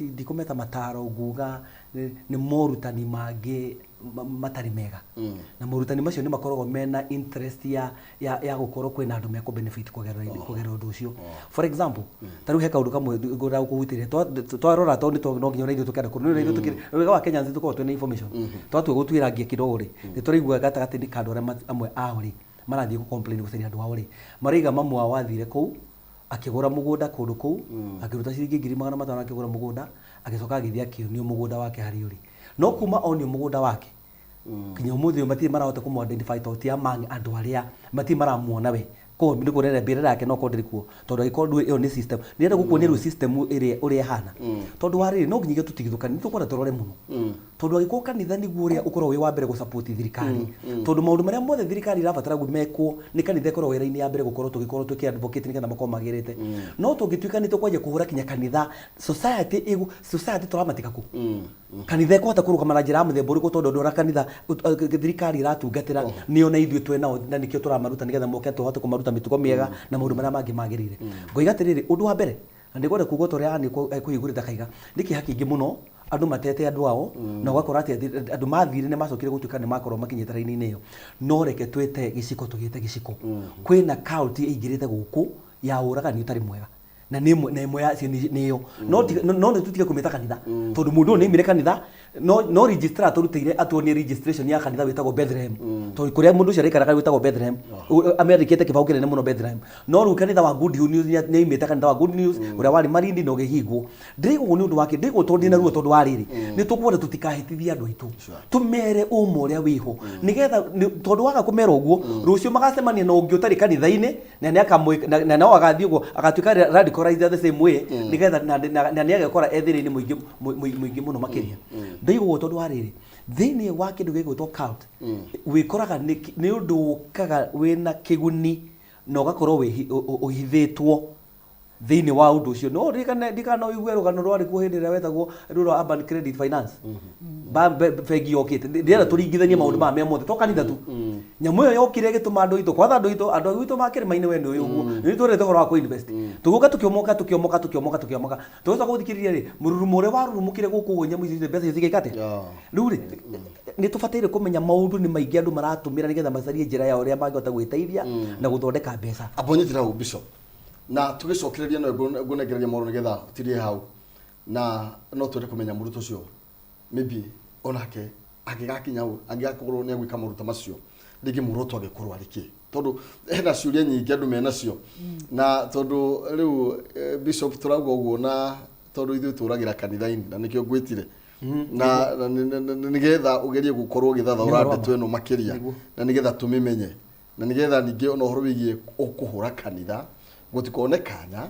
ndikũmeta mataro, nguga nĩ morutani mangĩ matarĩ mega. Na morutani macio nĩ makoragwo mena interest ya gũkorwo kwĩna andũ mekũ benefit kũgerera ũndũ ũcio. For example, ta rĩu he kaũndũ kamwe ngwendaga gũkũhutĩria. Twarora, tondũ no nginya ona ithuĩ tũkenda kũrora, nĩ ithuĩ tũkĩrĩ wega wa Kenyans, tũkoragwo twĩna information. Twatua gũtuĩrangia kidogo rĩ, nĩ tũraigua gatagatĩ ka andũ arĩa amwe ao rĩ marathiĩ gũ complain gũcaria andũ ao rĩ, maraiga mamu wao athire kũu akĩgũra mũgũnda kũndũ kũu, akĩruta ciringi 500,000 akĩgũra mũgũnda, agĩcoka agĩthiĩ akĩonio mũgũnda wake harĩa ũrĩ. No kuma onio mũgũnda wake nginya ũmũthĩ ũyũ matirĩ marahota kũmũ identify tondũ ti among andũ arĩa, matirĩ maramuona we. Koguo nĩ kuonania mbĩrĩra yake no korwo ndĩrĩ kuo, tondũ angĩkorwo ndũĩ, ĩyo nĩ system. Ndĩrenda gũkuonia rĩu system ĩrĩa ũrĩa ĩhana, tondũ wa rĩrĩ, no nginyagia tũtigithũkanie, nĩ tũkwenda tũrore mũno, tondũ angĩkorwo kanitha nĩguo ũrĩa ũkoragwo wĩ wa mbere gũ support thirikari, tondũ maũndũ marĩa mothe thirikari ĩrabatara mekwo nĩ kanitha ĩkoragwo ĩ raini ya mbere gũkorwo tũgĩkorwo tũkĩ advocate nĩgetha makorwo magĩrĩte. No tũngĩtuĩka nĩ tũkwanjia kũhũra kinya kanitha, society ĩgũ society tũramatiga kũ? Kanitha ĩkũhota kũrũgama na njĩra ya mũthemba ũrĩkũ? Tondũ andũ arĩa kanitha thirikari ĩratungatĩra nĩo na ithuĩ twĩ nao, na nĩkĩo tũramaruta nĩgetha moke tũhote kũmaruta mĩtugo mĩega na maũndũ marĩa mangĩ magĩrĩire. Ngoiga atĩrĩrĩ, ũndũ wa mbere, na ndĩkwenda kuga ta ũrĩa Ann ekũhingũrĩte akaiga, nĩ kĩeha kĩingĩ mũno andũ matete andũ ao, na ũgakora atĩ andũ mathire nĩ macokire gũtuĩka nĩ makorwo makinyĩte raini-inĩ ĩyo. No reke twĩte gĩciko, tũgĩte gĩciko. Kwĩna cult ĩingĩrĩte gũkũ ya ũragani ũtarĩ mwega, na nĩ ĩmwe na ĩmwe yacio nĩ ĩyo. No nĩ tũtige kũmĩta kanitha, tondũ mũndũ ũyũ nĩ aimire kanitha, no registrar tũrutĩire atuonie registration ya kanitha wĩtagwo Bethlehem, tondũ kũrĩa mũndũ ũcio araikaraga wĩtagwo Bethlehem. Amĩandĩkĩte kĩbaũ kĩnene mũno Bethlehem. No rĩu kanitha wa Good News nĩ aimĩte kanitha wa Good News ũrĩa warĩ Malindi na ũgĩhingwo. Ndĩraigua ũguo nĩ ũndũ wake, ndĩraigua tondũ ndĩna ruo, tondũ wa rĩrĩ, nĩ tũkwenda tũtikahĩtithie andũ aitũ, tũmere ũma ũrĩa wĩho, nĩgetha tondũ waga kũmera ũguo, rũciũ magacemania na ũngĩ ũtarĩ kanitha-inĩ na nĩ akamwĩka na no agathiĩ ũguo agatuĩka radicalized the same way, nĩgetha na nĩ agekora e thĩna-inĩ mũingĩ mũingĩ mũno makĩria. Ndaigua ũguo tondũ wa rĩrĩ, thĩinĩ wa kĩndũ gĩgwĩtwo cult, wĩkoraga nĩ ũndũ ũkaga wĩna kĩguni na ũgakorwo ũhithĩtwo thĩinĩ wa ũndũ ũcio. No ririkane, ndikana ũigue rũgano rwarĩ kuo hĩndĩ ĩrĩa wetagwo rũrũ rwa Urban Credit Finance. Bengi yokĩte. Ndĩrenda tũringithanie maũndũ maya me mothe, to kanitha tu. Nyamũ ĩyo yokire ĩgĩtũma andũ aitũ, kwatha andũ aitũ, andũ aitũ ma kĩrĩma-inĩ we nĩ ũyũ ũguo. Nĩ twerete ũhoro wa kũ-invest. Tũgĩũka tũkĩomoka tũkĩomoka tũkĩomoka tũkĩomoka. Tũgĩcoka gũthikĩrĩria rĩ, mũrurumo ũrĩa warurumũkire gũkũ ũguo nyamũ icio ciothe mbeca icio cigĩka atĩa? Rĩu rĩ, nĩ tũbataire kũmenya maũndũ nĩ maingĩ andũ maratũmĩra nĩgetha macarie njĩra ya ũrĩa mangĩhota gwĩteithia na gũthondeka mbeca. Amba ũnyitĩre hau Bishop. Na tũgĩcokereria no ngũnengereria mohoro nĩgetha ũtirie hau. Na no twende kũmenya mũrutwo ũcio maybe onake angĩgakinya hau angĩgakorwo nĩ agwĩka maũndũ ta macio rĩngĩ muoroto angĩkorwo arĩ kĩ tondũ hena ciũria nyingĩ andũ menacio na tondũ rĩu eh, bishop tũrauga ũguo na tondũ ithuĩ tũragĩra kanitha-inĩ na nĩkĩo ngwĩtire na na nĩ- nĩ- nĩ- nĩgetha ũgerie gũkorwo ũgĩthathaũra ndeto ĩno makĩria na nĩgetha tũmĩmenye na nĩgetha ningĩ ona ũhoro wĩgiĩ kũhũra kanitha gũtikone kanya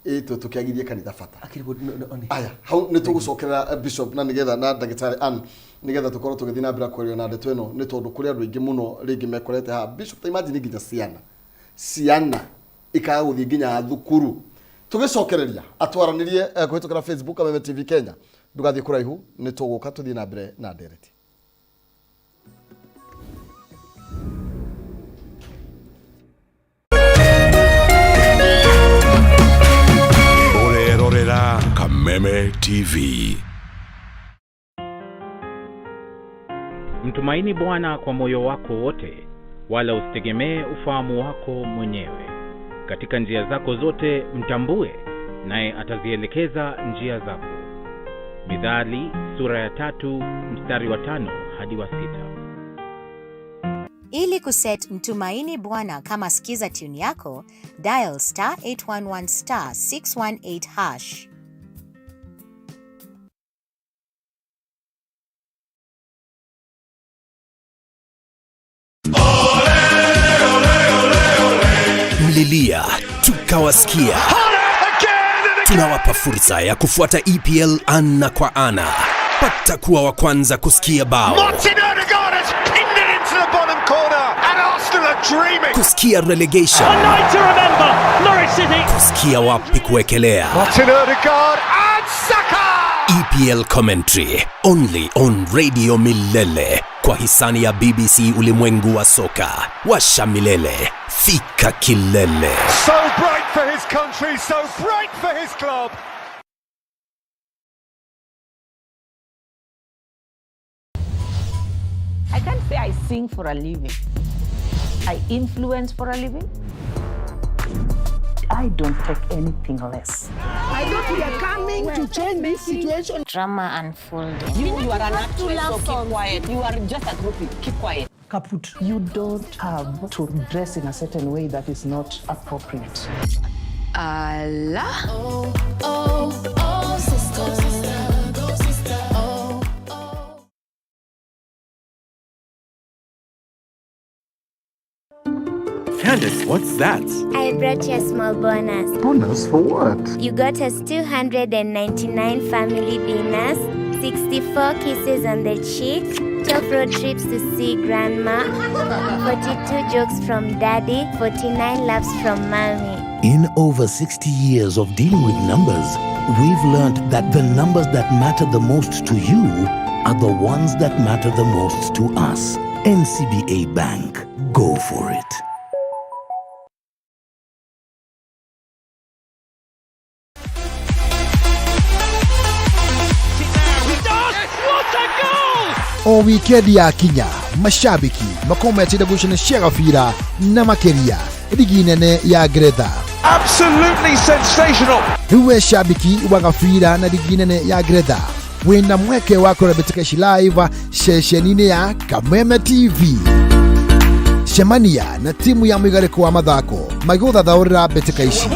ĩtwe tũkĩagithie kanitha bata. Akĩrĩ gũ- no- no- nĩ. Aya hau nĩ tũgũcokerera eh, bishop na nĩgetha na ndagĩtarĩ Ann nĩgetha tũkorwo tũgĩthiĩ na mbere kwaria na ndeto ĩno nĩ tondũ kũrĩ andũ aingĩ mũno rĩngĩ mekorete haha bishop ta imagine nginya ciana ciana ikaga gũthiĩ nginya thukuru tũgĩcokereria atwaranĩrie eh, kũhĩtũkĩra Facebook Kameme TV Kenya ndũgathiĩ kũraihu nĩ tũgũka tũthiĩ na mbere na ndereti. Ũrerorera Kameme TV. Mtumaini Bwana kwa moyo wako wote, wala usitegemee ufahamu wako mwenyewe. Katika njia zako zote mtambue, naye atazielekeza njia zako. Mithali sura ya 3 mstari wa 5 hadi wa 6. Ili kuset Mtumaini Bwana kama skiza tune yako, dial star 811 star 618 hash. Mlilia tukawasikia. Tunawapa fursa ya kufuata EPL ana kwa ana. Pata kuwa wa kwanza kusikia bao. Martin Odegaard has pinned it into the bottom corner and Arsenal are dreaming. Kusikia relegation. A night to remember, Norwich City. Kusikia wapi kuwekelea. Martin Odegaard and Saka. EPL commentary only on Radio Milele kwa hisani ya BBC Ulimwengu wa Soka. Washa milele, fika kilele. So bright for his country, so bright for his club. I can't say I sing for a living. I influence for a living. I don't take anything less. I thought we are coming to change this situation. Drama unfolding. You are an actress, so keep quiet. You are just a groupie. Keep quiet. Kaput. You don't have to dress in a certain way that is not appropriate. Allah. Oh, oh, oh, sister, sister, go sister. Oh, oh. Candace, what's that? I brought you a small bonus. Bonus for what? You got us 299 family dinners, 64 kisses on the cheek, 12 road trips to see grandma, 42 jokes from daddy, 49 laughs from mommy. In over 60 years of dealing with numbers, we've learned that the numbers that matter the most to you are the ones that matter the most to us. NCBA Bank. Go for it. O wikendi yakinya mashabiki makorwo metĩire ngucanio cia gabira na makĩria ligi nene ya Ngeretha. Absolutely sensational. Rĩu we shabiki wa gabira na ligi nene ya Ngeretha wĩna mweke wa kũrora mbĩtĩka ici live ceceni-inĩ ya Kameme TV. Cemania na timu ya mũigarĩko wa mathako magĩgũthathaũrĩra mbĩtĩka ici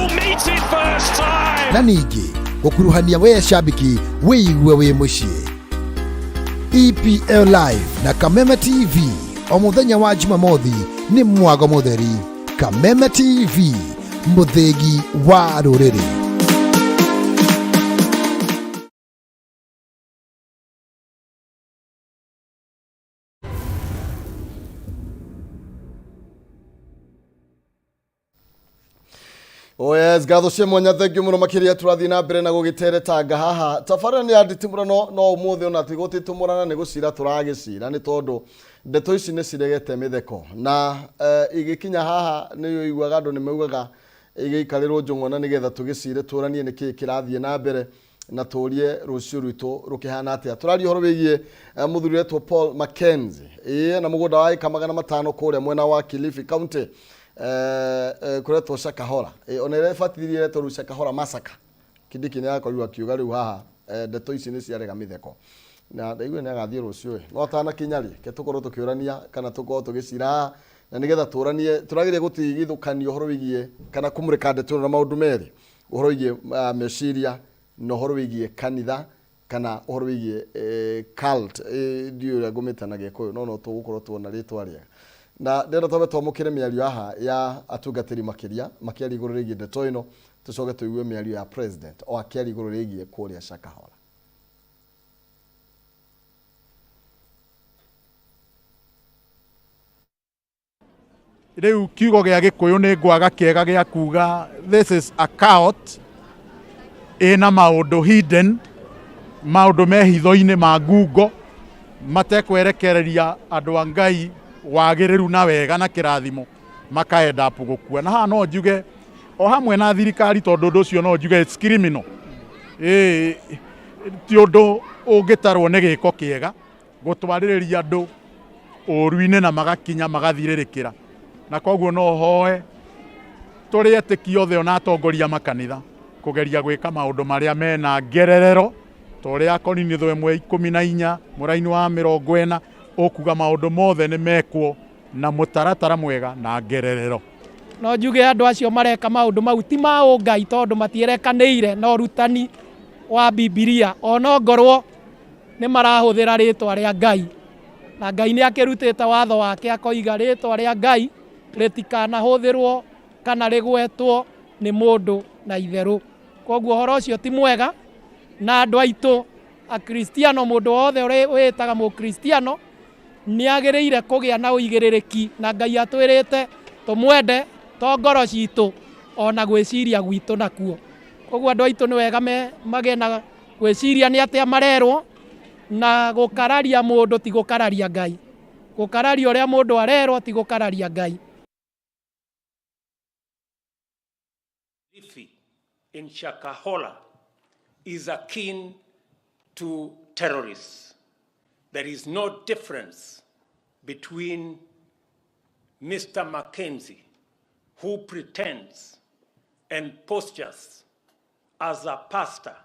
na ningĩ gũkuruhania we shabiki wĩigue wĩ mũciĩ. EPL Live na Kameme TV o mũthenya wa Jumamothi nĩ mwago mũtheri. Kameme TV mũthĩgi wa rũrĩrĩ. Oh yes, ngatho cia mwanya thank you mũno makĩria tũrathiĩ na mbere na gũgĩteretanga haha tabarĩra nĩ ya nditimũrano no ũmũthĩ ona ti gũtitumũrana nĩ gũcira tũragĩcira nĩ tondũ Ndeto ici nĩ ciregete mĩtheko na igĩkinya haha nĩ ũiguaga andũ nĩ maugaga igĩikarĩrwo njũng'wa nĩgetha tũgĩcire tũranie nĩkĩĩ kĩrathiĩ na mbere na tũrie rũciũ rwitũ rũkĩhana atĩa. Tũraria ũhoro wĩgiĩ mũthuri wetwo Paul Mackenzie ĩĩ na mũgũnda wa ĩka 500 kũrĩa mwena wa Kilifi County kũretwo Shakahola. Ona ĩrĩa ĩbatithirie ĩretwo rĩu Shakahola Massacre. Kindiki nĩ akorirwo akiuga rĩu haha ndeto ici nĩ ciarega mĩtheko na ndaigua nĩ agathiĩ rũciũ ĩ no atanakinya rĩ ke tũkorwo tũkĩũrania kana tũkorwo tũgĩcira haha na nĩgetha tũranie tũrageria gũtigithũkania ũhoro wĩgiĩ kana kũmũrĩka ndeto ĩno na maũndũ merĩ, ũhoro wĩgiĩ meciria na ũhoro wĩgiĩ kanitha kana ũhoro wĩgiĩ cult, ndiũĩ ũrĩa ngũmĩta na Gĩkũyũ no no tũgũkorwo tuona rĩtwa rĩega. Na ndĩrenda twambe twamũkĩre mĩario haha ya atungatĩri makĩria makĩaria igũrũ rĩgiĩ ndeto ĩno, tũcoke tũigue mĩario ya president o akĩaria igũrũ rĩgiĩ kũrĩa Shakahola. Rĩu kiugo gĩa Gĩkũyũ nĩ ngwaga kĩega gĩa kuga this is a cult ĩna maũndũ hidden, maũndũ me hitho-inĩ ma ngungo matekwerekereria andũ a Ngai wagĩrĩru na wega na kĩrathimo maka end up gũkua. Na haha no njuge o hamwe na thirikari tondũ ũndũ ũcio no njuge it's criminal. Ĩĩ ti ũndũ ũngĩtarwo nĩ gĩko kĩega gũtwarĩrĩria andũ ũru-inĩ na magakinya magathirĩrĩkĩra. Na koguo no hoe tũrĩ etĩkia othe ona atongoria makanitha kũgeria gwĩka maũndũ marĩa mena ngererero ta ũrĩa Korinitho 1:14 mũraini wa 40 ũkuga maũndũ mothe nĩ mekwo na mũtaratara mwega na ngererero. No njuge andũ acio mareka maũndũ mau ti ma ũngai tondũ matierekanĩire na ũrutani wa Bibilia ona ongorwo nĩ marahũthĩra rĩtwa rĩa Ngai. Na Ngai nĩ akĩrutĩte watho wake akoiga rĩtwa rĩa Ngai rĩtikanahũthĩrwo kana rĩgwetwo nĩ mũndũ na itherũ. Koguo ũhoro ũcio ti mwega na andũ aitũ Akristiano, mũndũ wothe wĩĩtaga Mũkristiano nĩ agĩrĩire kũgĩa na ũigĩrĩrĩki, na Ngai atwĩrĩte tũmwende to ngoro citũ ona gwĩciria gwitũ nakuo. Koguo andũ aitũ nĩ wega magĩe na gwĩciria nĩ atĩa marerwo, na gũkararia mũndũ ti gũkararia Ngai. Gũkararia ũrĩa mũndũ arerwo ti gũkararia Ngai. Kilifi in Shakahola is akin to terrorists. There is no difference between Mr. Mackenzie, who pretends and postures as a pastor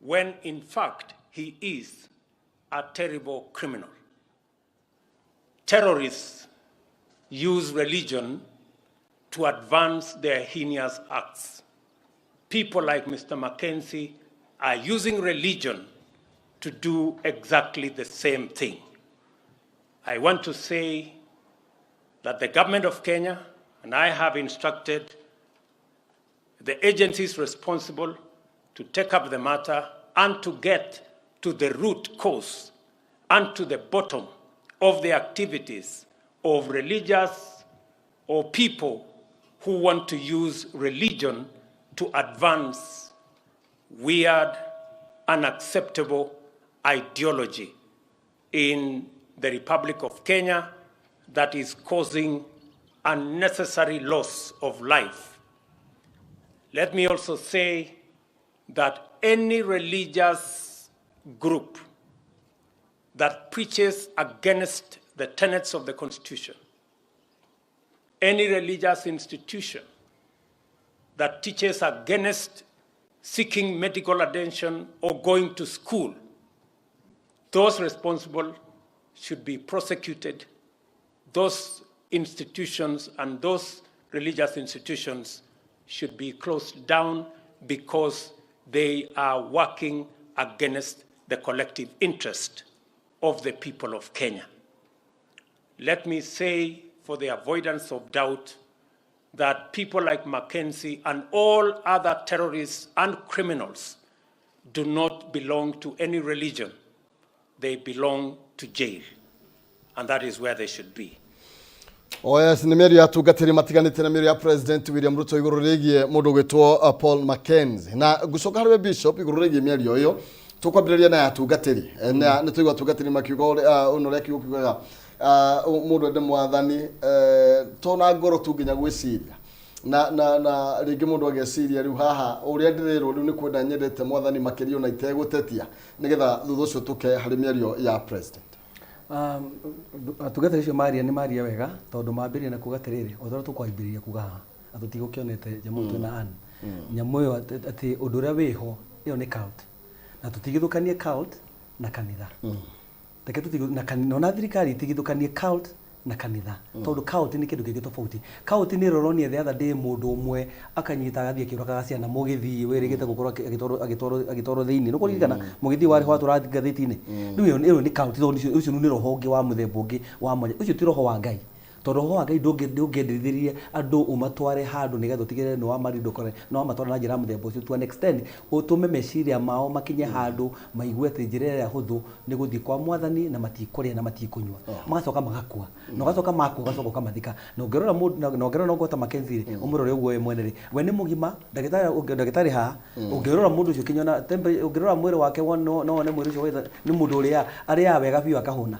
when in fact he is a terrible criminal. Terrorists use religion to advance their heinous acts. People like Mr. Mackenzie are using religion to do exactly the same thing. I want to say that the government of Kenya, and I have instructed the agencies responsible to take up the matter and to get to the root cause and to the bottom of the activities of religious or people who want to use religion to advance weird, unacceptable ideology in the Republic of Kenya that is causing unnecessary loss of life. Let me also say that any religious group that preaches against the tenets of the Constitution, any religious institution that teaches against seeking medical attention or going to school, those responsible should be prosecuted. Those institutions and those religious institutions should be closed down because they are working against the collective interest of the people of Kenya. Let me say, for the avoidance of doubt, that people like Mackenzie and all other terrorists and criminals do not belong to any religion. They belong to jail, and that is where they should be. Oh yes, nĩ mĩario ya atungatĩri matiganĩte na mĩario ya President William Ruto igũrũ rĩgiĩ mũndũ ũgwĩtwo Paul Mackenzie. Na ngũcoka harĩ we Bishop igũrũ rĩgiĩ mĩario ĩyo, tũkwambĩrĩria na ya atungatĩri. Na nĩ tũigua atungatĩri makiuga ũna ũrĩa kiugo kiugaga Ah, mũndũ ende mwathani eh, to na ngoro tu nginya gwĩciria na na na rĩngĩ mũndũ ageciria rĩu haha ũrĩa ndĩrerwo rĩu nĩ kwenda nyendete mwathani makĩria ona itegũtetia nĩgetha thutha ũcio tũke harĩ mĩario ya president. Atungatĩri acio maria nĩ maria wega tondũ mambĩrĩria na kuga atĩrĩrĩ o ta ũrĩa tũkwambĩrĩria kuga haha na tũtigũkĩonete nyamũ ĩyo twĩna Ann nyamũ ĩyo atĩ ũndũ ũrĩa wĩho ĩyo nĩ cult na tũtigithũkanie cult na kanitha. Reke tũtigũ na kanitha ona thirikari itigithũkanie cult na kanitha tondũ cult nĩ kĩndũ kĩngĩ tofauti. Cult nĩ ĩrĩa ũronire the other day mũndũ ũmwe akanyita agathiĩ akĩũragaga ciana mũgĩthiĩ wĩrĩgĩte gũkorwo agĩtwarwo agĩtwarwo agĩtwarwo thĩinĩ. Nĩ ũkũririkana mũgĩthiĩ warĩ ho atwara ngathĩti-inĩ? Rĩu ĩyo ĩyo nĩ cult tondũ ũcio nĩ roho ũngĩ wa mũthemba ũngĩ wa mwanya. Ũcio ti roho wa Ngai. Tondũ roho wa Ngai ndũngĩendithĩria andũ ũmatware handũ nĩgetha ũtigĩrĩre nĩ wamarindũkora, nĩ wamatwara na njĩra ya mũthemba ũcio to an extent ũtũme meciria mao makinye handũ maigue atĩ njĩra ĩrĩa hũthũ nĩ gũthiĩ kwa mwathani na matikũrĩa na matikũnyua. Magacoka magakua. Na ũgacoka makua ũgacoka ũkamathika. Na ũngĩrora mũndũ, na ũngĩrora no ta Mackenzie rĩ, ũmũrore ũguo we mwene rĩ, we nĩ mũgima, ndagĩtarĩ ndagĩtarĩ haha, ũngĩrora mũndũ ũcio ũkĩnyona temperature, ũngĩrora mwĩrĩ wake no wone mwĩrĩ ũcio nĩ mũndũ ũrĩa arĩaga wega biũ akahũna.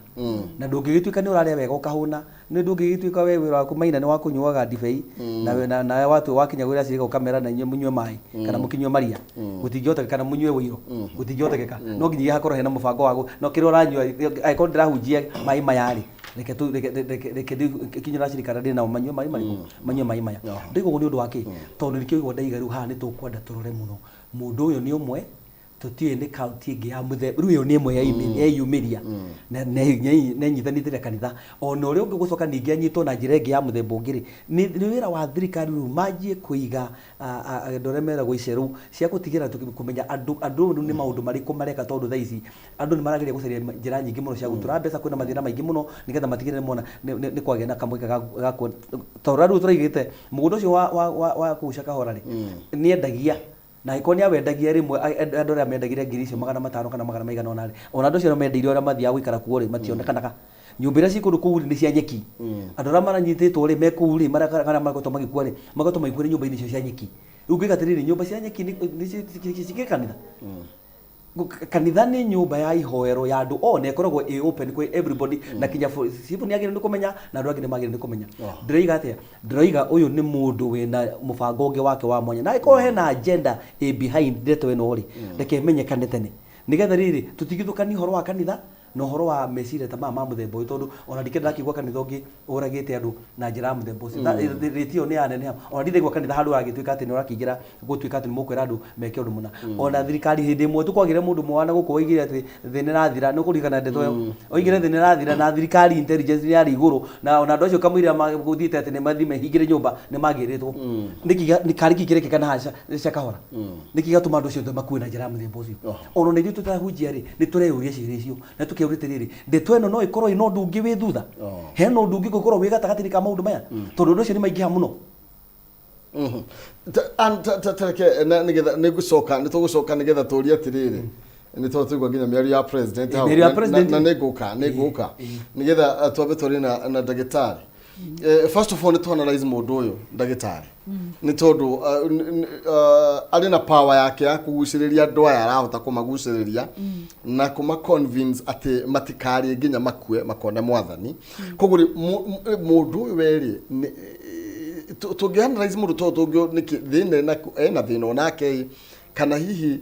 Na ndũngĩgĩtuĩka nĩ ũrarĩa wega ũkahũna, nĩ ndũngĩgĩtuĩka we wĩra waku maina nĩ wa kũnyuaga ndibei, na na nawe watua wakinya gwĩra acirika ũkamera na inyuĩ mũnyue maĩ kana mũkĩnyue maria, gũtingĩhotekeka kana mũnyue ũiro, gũtingĩhotekeka. No nginyagia hakorwo hena mũbango wa no kĩrĩa ũranyua angĩkorwo ndĩrahunjia maĩ maya rĩ, reke tu reke reke reke kinyĩra acirika arĩa ndĩ nao manyue maĩ marĩkũ? Manyue maĩ maya. Ndauga ũguo nĩ ũndũ wa kĩ? Tondũ nĩkĩo ũiguaga ndaiga rĩu haha nĩ tũkwenda tũrore mũno. Mũndũ ũyũ nĩ ũmwe tũtiũĩ nĩ kaunti ĩngĩ ya mũthemba rĩu ĩyo nĩ ĩmwe yeyumĩria na nenyitanĩte na kanitha ona ũrĩa ũngĩ gũcoka ningĩ anyitwo na njĩra ĩngĩ ya mũthemba ũngĩ rĩ nĩ wĩra wa thirikari rĩu manjie kũiga andũ arĩa meragwo icerũ cia gũtigĩrĩra kũmenya andũ andũ rĩu nĩ maũndũ marĩkũ mareka tondũ thaa ici andũ nĩ marageria gũcaria njĩra nyingĩ mũno cia gũtura mbeca kwĩna mathĩna maingĩ mũno nĩgetha matigĩrĩre mona nĩ kwagĩa na kamweke ga tondũ rĩu tũraigĩte mũgũnda ũcio wa kũu Shakahola rĩ nĩendagia Na angĩkorwo nĩ awendagia rĩmwe andũ arĩa mendagĩria ngiri icio 500 kana magana maigana ũna rĩ, ona andũ acio arĩa mendeirio arĩa mathiaga gũikara kuo rĩ, mationekanaga. Nyũmba iria ciĩ kũndũ kũu rĩ, nĩ cia nyeki. Andũ arĩa maranyitĩtwo rĩ, me kũu rĩ, marĩa arĩa makoretwo magĩkua rĩ, makoretwo magĩkuĩra nyũmba-inĩ icio cia nyeki. Rĩu ngĩuga atĩrĩrĩ, nyũmba cia nyeki nĩ cikĩrĩ kanitha? Kanitha nĩ nyũmba ya ihoero ya andũ o na ĩkoragwo ĩ open kwĩ everybody na kinya cibũ nĩ agĩrĩirwo nĩ kũmenya na andũ angĩ nĩ magĩrĩirwo nĩ kũmenya. Ndĩroiga atĩa? Ndĩroiga ũyũ nĩ mũndũ wĩna mũbango ũngĩ wake wa mwanya na angĩkorwo hena agenda ĩ behind ndeto ĩno rĩ, reke ĩmenyekane tene nĩgetha rĩrĩ tũtigithũkanie ũhoro wa kanitha na ũhoro wa meciria ta maya ma mũthemba ũyũ tondũ ona ndikĩrĩ ndakĩigua kanitha ũngĩ ũragĩte andũ na njĩra ya mũthemba ũcio. Rĩti ĩyo nĩ yaneneha ona ndiraigua kanitha handũ ũragĩtuĩka atĩ nĩ ũrakĩingĩra gũtuĩka atĩ nĩ mũkwĩra andũ meke ũndũ mũna. Ona thirikari hĩndĩ ĩmwe tũkwagire mũndũ ũmwe wa na gũkũ oigire atĩ thĩ nĩ ĩrathira, nĩ ũkũririkana ndeto ĩyo? Oigire thĩ nĩ ĩrathira na thirikari intelligence nĩ yarĩ igũrũ na ona andũ acio kamũira gũthiĩte atĩ nĩ mathiĩ mehingĩre nyũmba nĩ magĩrĩtwo. Nĩkĩ karĩ kĩ kĩrekĩka na haha Shakahola? Nĩkĩ gĩatũma andũ acio othe makue na njĩra ya mũthemba ũcio? Ona na ithuĩ tũtahunjia rĩ, nĩ tũreyũria ciũria icio na tũkeyũria atĩrĩrĩ, ndeto ĩno no ĩkorwo ĩna ũndũ ũngĩ wĩ thutha? Hena ũndũ ũngĩ ũngĩkorwo wĩ gatagatĩ-inĩ ka maũndũ maya? Tondũ ũndũ ũcio nĩ maingĩha mũno. Tareke nĩgetha nĩ ngũcoka nĩ tũgũcoka nĩgetha tũrie atĩrĩrĩ nĩ tondũ tũigua nginya mĩario ya president hau Mĩario ya president. na nĩ ngũka nĩ ngũka nĩgetha twambe twarie na ndagĩtarĩ. First of all nĩ tũ analyze mũndũ ũyũ ndagĩtarĩ nĩ tondũ arĩ na power yake ya kũgucĩrĩria andũ aya arahota kũmagucĩrĩria na kũma convince atĩ matikarĩe nginya makue makone mwathani. Koguo rĩ mũndũ ũyũ we rĩ tũngĩ analyze mũndũ tondũ tũngĩ nĩkĩ thĩna ena thĩna onake ĩ kana hihi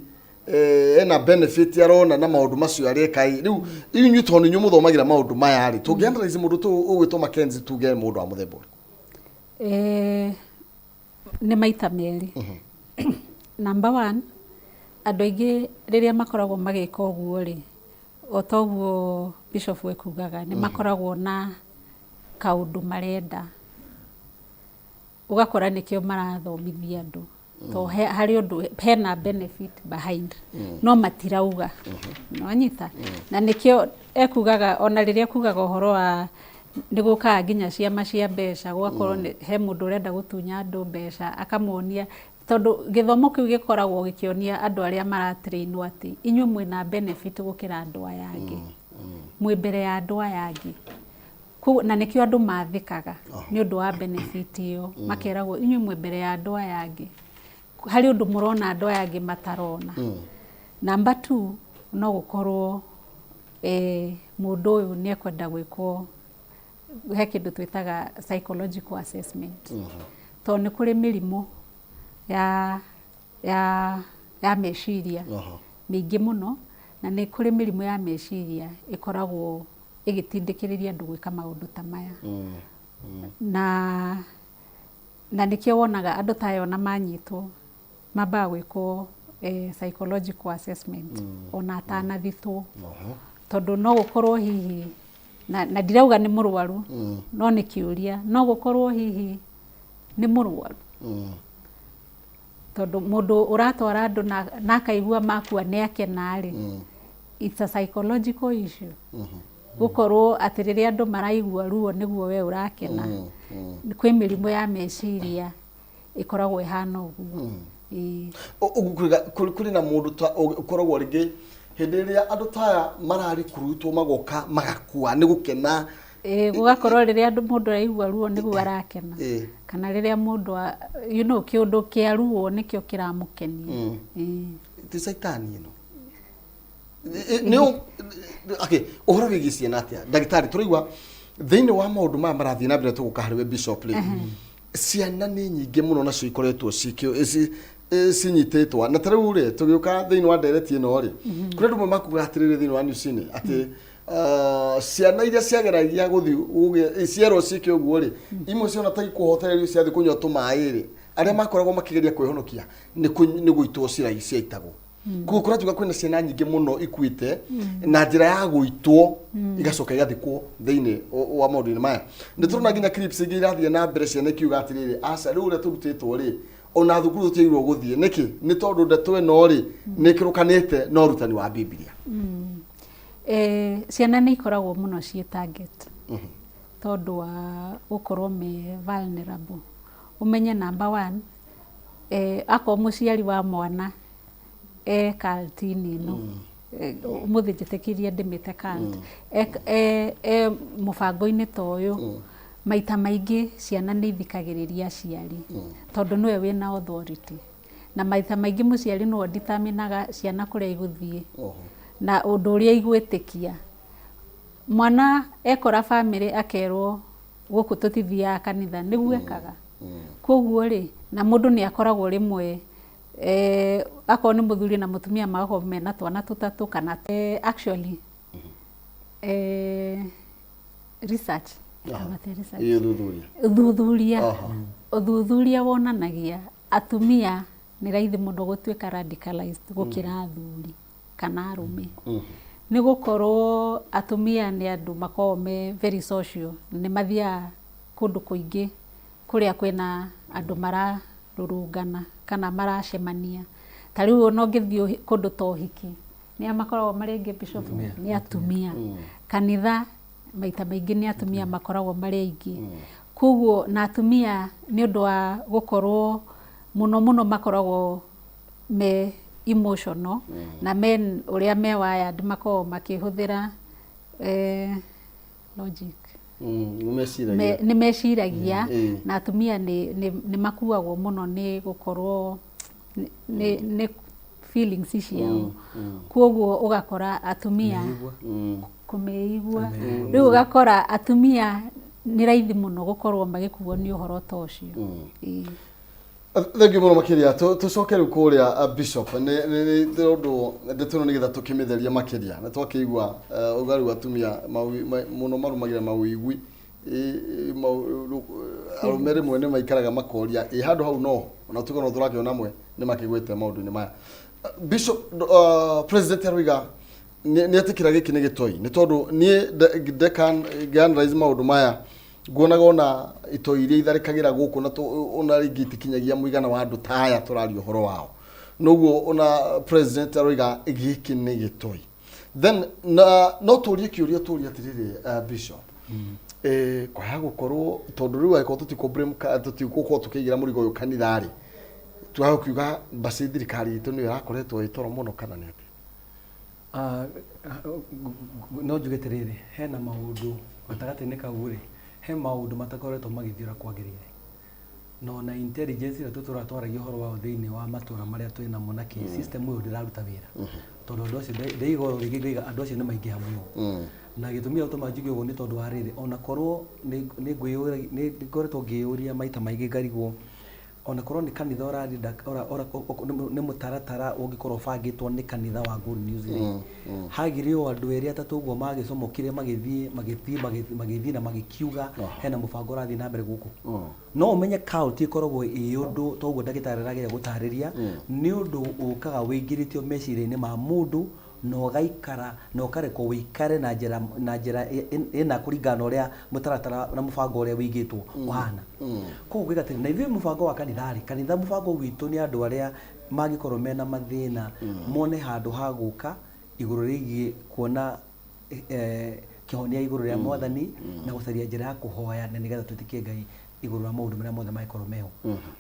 ena benefit arona na maũndũ macio areka ĩ rĩu inyuĩ tondũ inyuĩ mũthomagĩra maũndũ maya rĩ tũngĩ analyze mũndũ tũ ũgwĩtwo Mackenzie tuge mũndũ wa mũthemba ũrĩkũ? Nĩ maita merĩ. Number one, andũ aingĩ rĩrĩa makoragwo magĩka ũguo rĩ, o ta ũguo Bishop ekugaga, nĩ makoragwo na kaũndũ marenda. Ũgakora nĩkĩo marathomithia andũ. To he, harĩ ũndũ hena benefit behind no matirauga. Nĩwanyita? Na nĩkĩo ekugaga ona rĩrĩa ekugaga ũhoro wa nĩ gũkaga nginya ciama cia mbeca gũgakorwo he mũndũ ũrenda gũtunya andũ mbeca akamonia tondũ gĩthomo kĩu gĩkoragwo gĩkĩonia andũ arĩa maratrainwo atĩ inyuĩ mwĩna benefit gũkĩra andũ aya angĩ. Mwĩ mbere ya andũ aya angĩ. Koguo na nĩkĩo andũ mathĩkaga nĩ ũndũ wa benefit ĩyo. Makeragwo inyuĩ mwĩ mbere ya andũ aya angĩ. Harĩ ũndũ mũrona andũ aya angĩ matarona. Number two, no gũkorwo mũndũ ũyũ nĩ ekwenda gwĩkwo He kĩndũ twĩtaga psychological assessment, tondũ nĩ kũrĩ mĩrimũ ya meciria mĩingĩ mũno, na nĩ kũrĩ mĩrimũ ya meciria ĩkoragwo ĩgĩtindĩkĩrĩria andũ gwĩka maũndũ ta maya. Na nĩkĩo wonaga andũ ta aya ona manyitwo mambaga gwĩkwo psychological assessment ona atanathitwo, tondũ no gũkorwo hihi na ndirauga nĩ mũrwaru, no nĩ kĩũria, no gũkorwo hihi nĩ mũrwaru, tondũ mũndũ ũratwara andũ na akaigua makua nĩ akena rĩ, it's a psychological issue, gũkorwo atĩ rĩrĩa andũ maraigua ruo nĩguo we ũrakena. Kwĩ mĩrimũ ya meciria ĩkoragwo ĩhana ũguo. Ĩĩ. Ũguo kũrĩ na mũndũ ta ũkoragwo rĩngĩ hĩndĩ ĩrĩa andũ ta aya mararikurutwo magoka magakua nĩ gũkena. Ĩĩ, gũgakorwo rĩrĩa andũ mũndũ araigua ruo nĩguo arakena, kana rĩrĩa mũndũ kĩũndũ kĩa ruo nĩkĩo kĩramũkenia. Ĩĩ. Ti caitani ĩno nĩ okay. Ũhoro wĩgiĩ ciana atĩa, ndagĩtarĩ? Tũraigua thĩinĩ wa maũndũ maya marathiĩ na mbere, tũgũka harĩ we bishop rĩ, ciana nĩ nyingĩ mũno nacio ikoretwo cinyitĩtwo, na ta rĩu rĩ, tũgĩũka thĩinĩ wa ndereti ĩno rĩ, kũrĩ andũ makuga atĩrĩrĩ thĩinĩ wa news-inĩ atĩ ciana iria ciageragia gũthiĩ cierwo ciĩke ũguo rĩ, imwe ciona ta ikũhotererio ciathiĩ kũnyua tũmaĩ rĩ, arĩa makoragwo makĩgeria kwĩhonokia nĩ gũitwo ciaitagwo. Koguo kũratuga kwĩna ciana nyingĩ mũno ikuĩte na njĩra ya gũitwo, igacoka igathikwo thĩinĩ wa maũndũ-inĩ maya. Nĩ tũrona nginya clips ingĩ irathiĩ na mbere, ciana ikiuga atĩrĩrĩ, aca, rĩu ũrĩa tũrutĩtwo rĩ, ona thukuru tũtiagĩrĩirwo gũthiĩ. Nĩkĩ? Nĩ tondũ ndeto ĩno rĩ, nĩ ĩkĩrũkanĩte na ũrutani wa Bibilia. Ciana nĩ ikoragwo mũno ciĩ target tondũ wa gũkorwo me vulnerable. Ũmenye number one, akorwo mũciari wa mwana e cult-inĩ ĩno, ũmũthĩ njĩtĩkĩrie ndĩmĩte cult, e mũbango-inĩ ta ũyũ, maita maingĩ ciana nĩ ithikagĩrĩria aciari, tondũ nĩwe wĩna authority, na maita maingĩ mũciari nĩwe ũdeterminaga ciana kũrĩa igũthiĩ na ũndũ ũrĩa igwĩtĩkia. Mwana ekora bamĩrĩ akerwo gũkũ tũtithiaga kanitha, nĩguo ekaga. Koguo rĩ, na mũndũ nĩ akoragwo rĩmwe akorwo nĩ mũthuri na mũtumia magakorwo mena twana tũtatũ kana actually research, research. Ĩ, ũthuthuria. Ũthuthuria wonanagia atumia nĩ raithi mũno gũtuĩka radicalized gũkĩra athuri kana arũme, nĩ gũkorwo atumia nĩ andũ makoragwo me very social, nĩ mathiaga kũndũ kũingĩ kũrĩa kwĩna andũ mararũrũngana kana maracemania. Ta rĩu ona ũngĩthiĩ kũndũ ta ũhiki, nĩa makoragwo marĩ aingĩ, bishop? Nĩ atumia. Kanitha maita maingĩ nĩ atumia makoragwo marĩ aingĩ. Koguo na atumia nĩ ũndũ wa gũkorwo mũno mũno makoragwo me emotional, na men ũrĩa me wired makoragwo makĩhũthĩra logic. Nĩ meciragia. Nĩ meciragia. Na atumia nĩ makuagwo mũno nĩ gũkorwo nĩ feelings ciao. Koguo ũgakora atumia kũmĩigua, rĩu ũgakora atumia nĩ raithi mũno gũkorwo magĩkuo nĩ ũhoro ta ũcio. Ĩĩ. Thengiũ mũno makĩria. Tũcoke rĩu kũrĩa bishop, nĩ ũndũ ndeto ĩno nĩgetha tũkĩmĩtherie makĩria. Nĩ twakĩigua uga rĩu atumia mũno marũmagĩrĩra mawĩigwi. Arũme rĩmwe nĩ maikaraga makoria ĩ handũ hau, no ona tuge no tũrakĩona amwe nĩ makĩgwĩte maũndũ-inĩ maya. Bishop, president aroiga nĩ etĩkĩra gĩkĩ nĩ gĩtoi, nĩ tondũ niĩ ndekan ngĩanalyze maũndũ maya nguonaga ona itoi iria itharĩkagĩra gũkũ na ona rĩngĩ itikinyagia mũigana wa andũ ta aya tũraria ũhoro wao. Noguo ona president aroiga gĩkĩ nĩ gĩtoi. Then na no tũrie kĩũria, tũrie atĩrĩrĩ, bishop, kwaya gũkorwo tondũ rĩu angĩkorwo tũtikũ blame tũtigũkorwo tũkĩigĩra mũrigo ũyũ kanitha rĩ, twaga kuga basi thirikari itũ nĩyo ĩrakoretwo ĩ toro mũno kana nĩ atĩa? Ah, no njuge atĩrĩrĩ, hena maũndũ gatagatĩ-inĩ kau rĩ, he maũndũ matakoretwo magĩthiĩ ũrĩa kwagĩrĩire, na ona intelligence ĩrĩa tũtũraga twaragia ũhoro wao thĩinĩ wa matũra marĩa twĩ namo na kĩ system ũyũ ndĩraruta wĩra, tondũ andũ acio ndaiga rĩngĩ ngaiga andũ acio nĩ maingĩha mũno. Na gĩtũmi gĩa gũtũma njuge ũguo nĩ tondũ wa rĩrĩ, ona korwo nĩ nĩ nĩ ngoretwo ngĩyũria maita maingĩ ngarigwo, ona korwo nĩ kanitha ũra nĩ mũtaratara ũngĩkorwo ũbangĩtwo nĩ kanitha wa Good News rĩ, hagĩrĩ o andũ erĩ atatũ ũguo magĩcomokire magĩthiĩ magĩthiĩ magĩthiĩ magĩthiĩ na magĩkiuga hena mũbango ũrathiĩ na mbere gũkũ. No ũmenye cult ĩkoragwo ĩ ũndũ toguo ndagĩtarĩ arageria gũtarĩria, nĩ ũndũ ũkaga wĩingĩrĩtio meciria-inĩ ma mũndũ na ũgaikara na ũkarekwo wĩikare na njĩra na njĩra ĩna kũringana na ũrĩa mũtaratara na mũbango ũrĩa wĩigĩtwo ũhana. Koguo ngũiga atĩrĩrĩ, na ithuĩ mũbango wa kanitha rĩ, kanitha mũbango witũ nĩ andũ arĩa mangĩkorwo mena mathĩna mone handũ ha gũka igũrũ rĩgiĩ kuona kĩhonia igũrũ rĩa Mwathani na gũcaria njĩra ya kũhoya na nĩgetha twĩtĩkie Ngai igũrũ rĩa maũndũ marĩa mothe mangĩkorwo meho.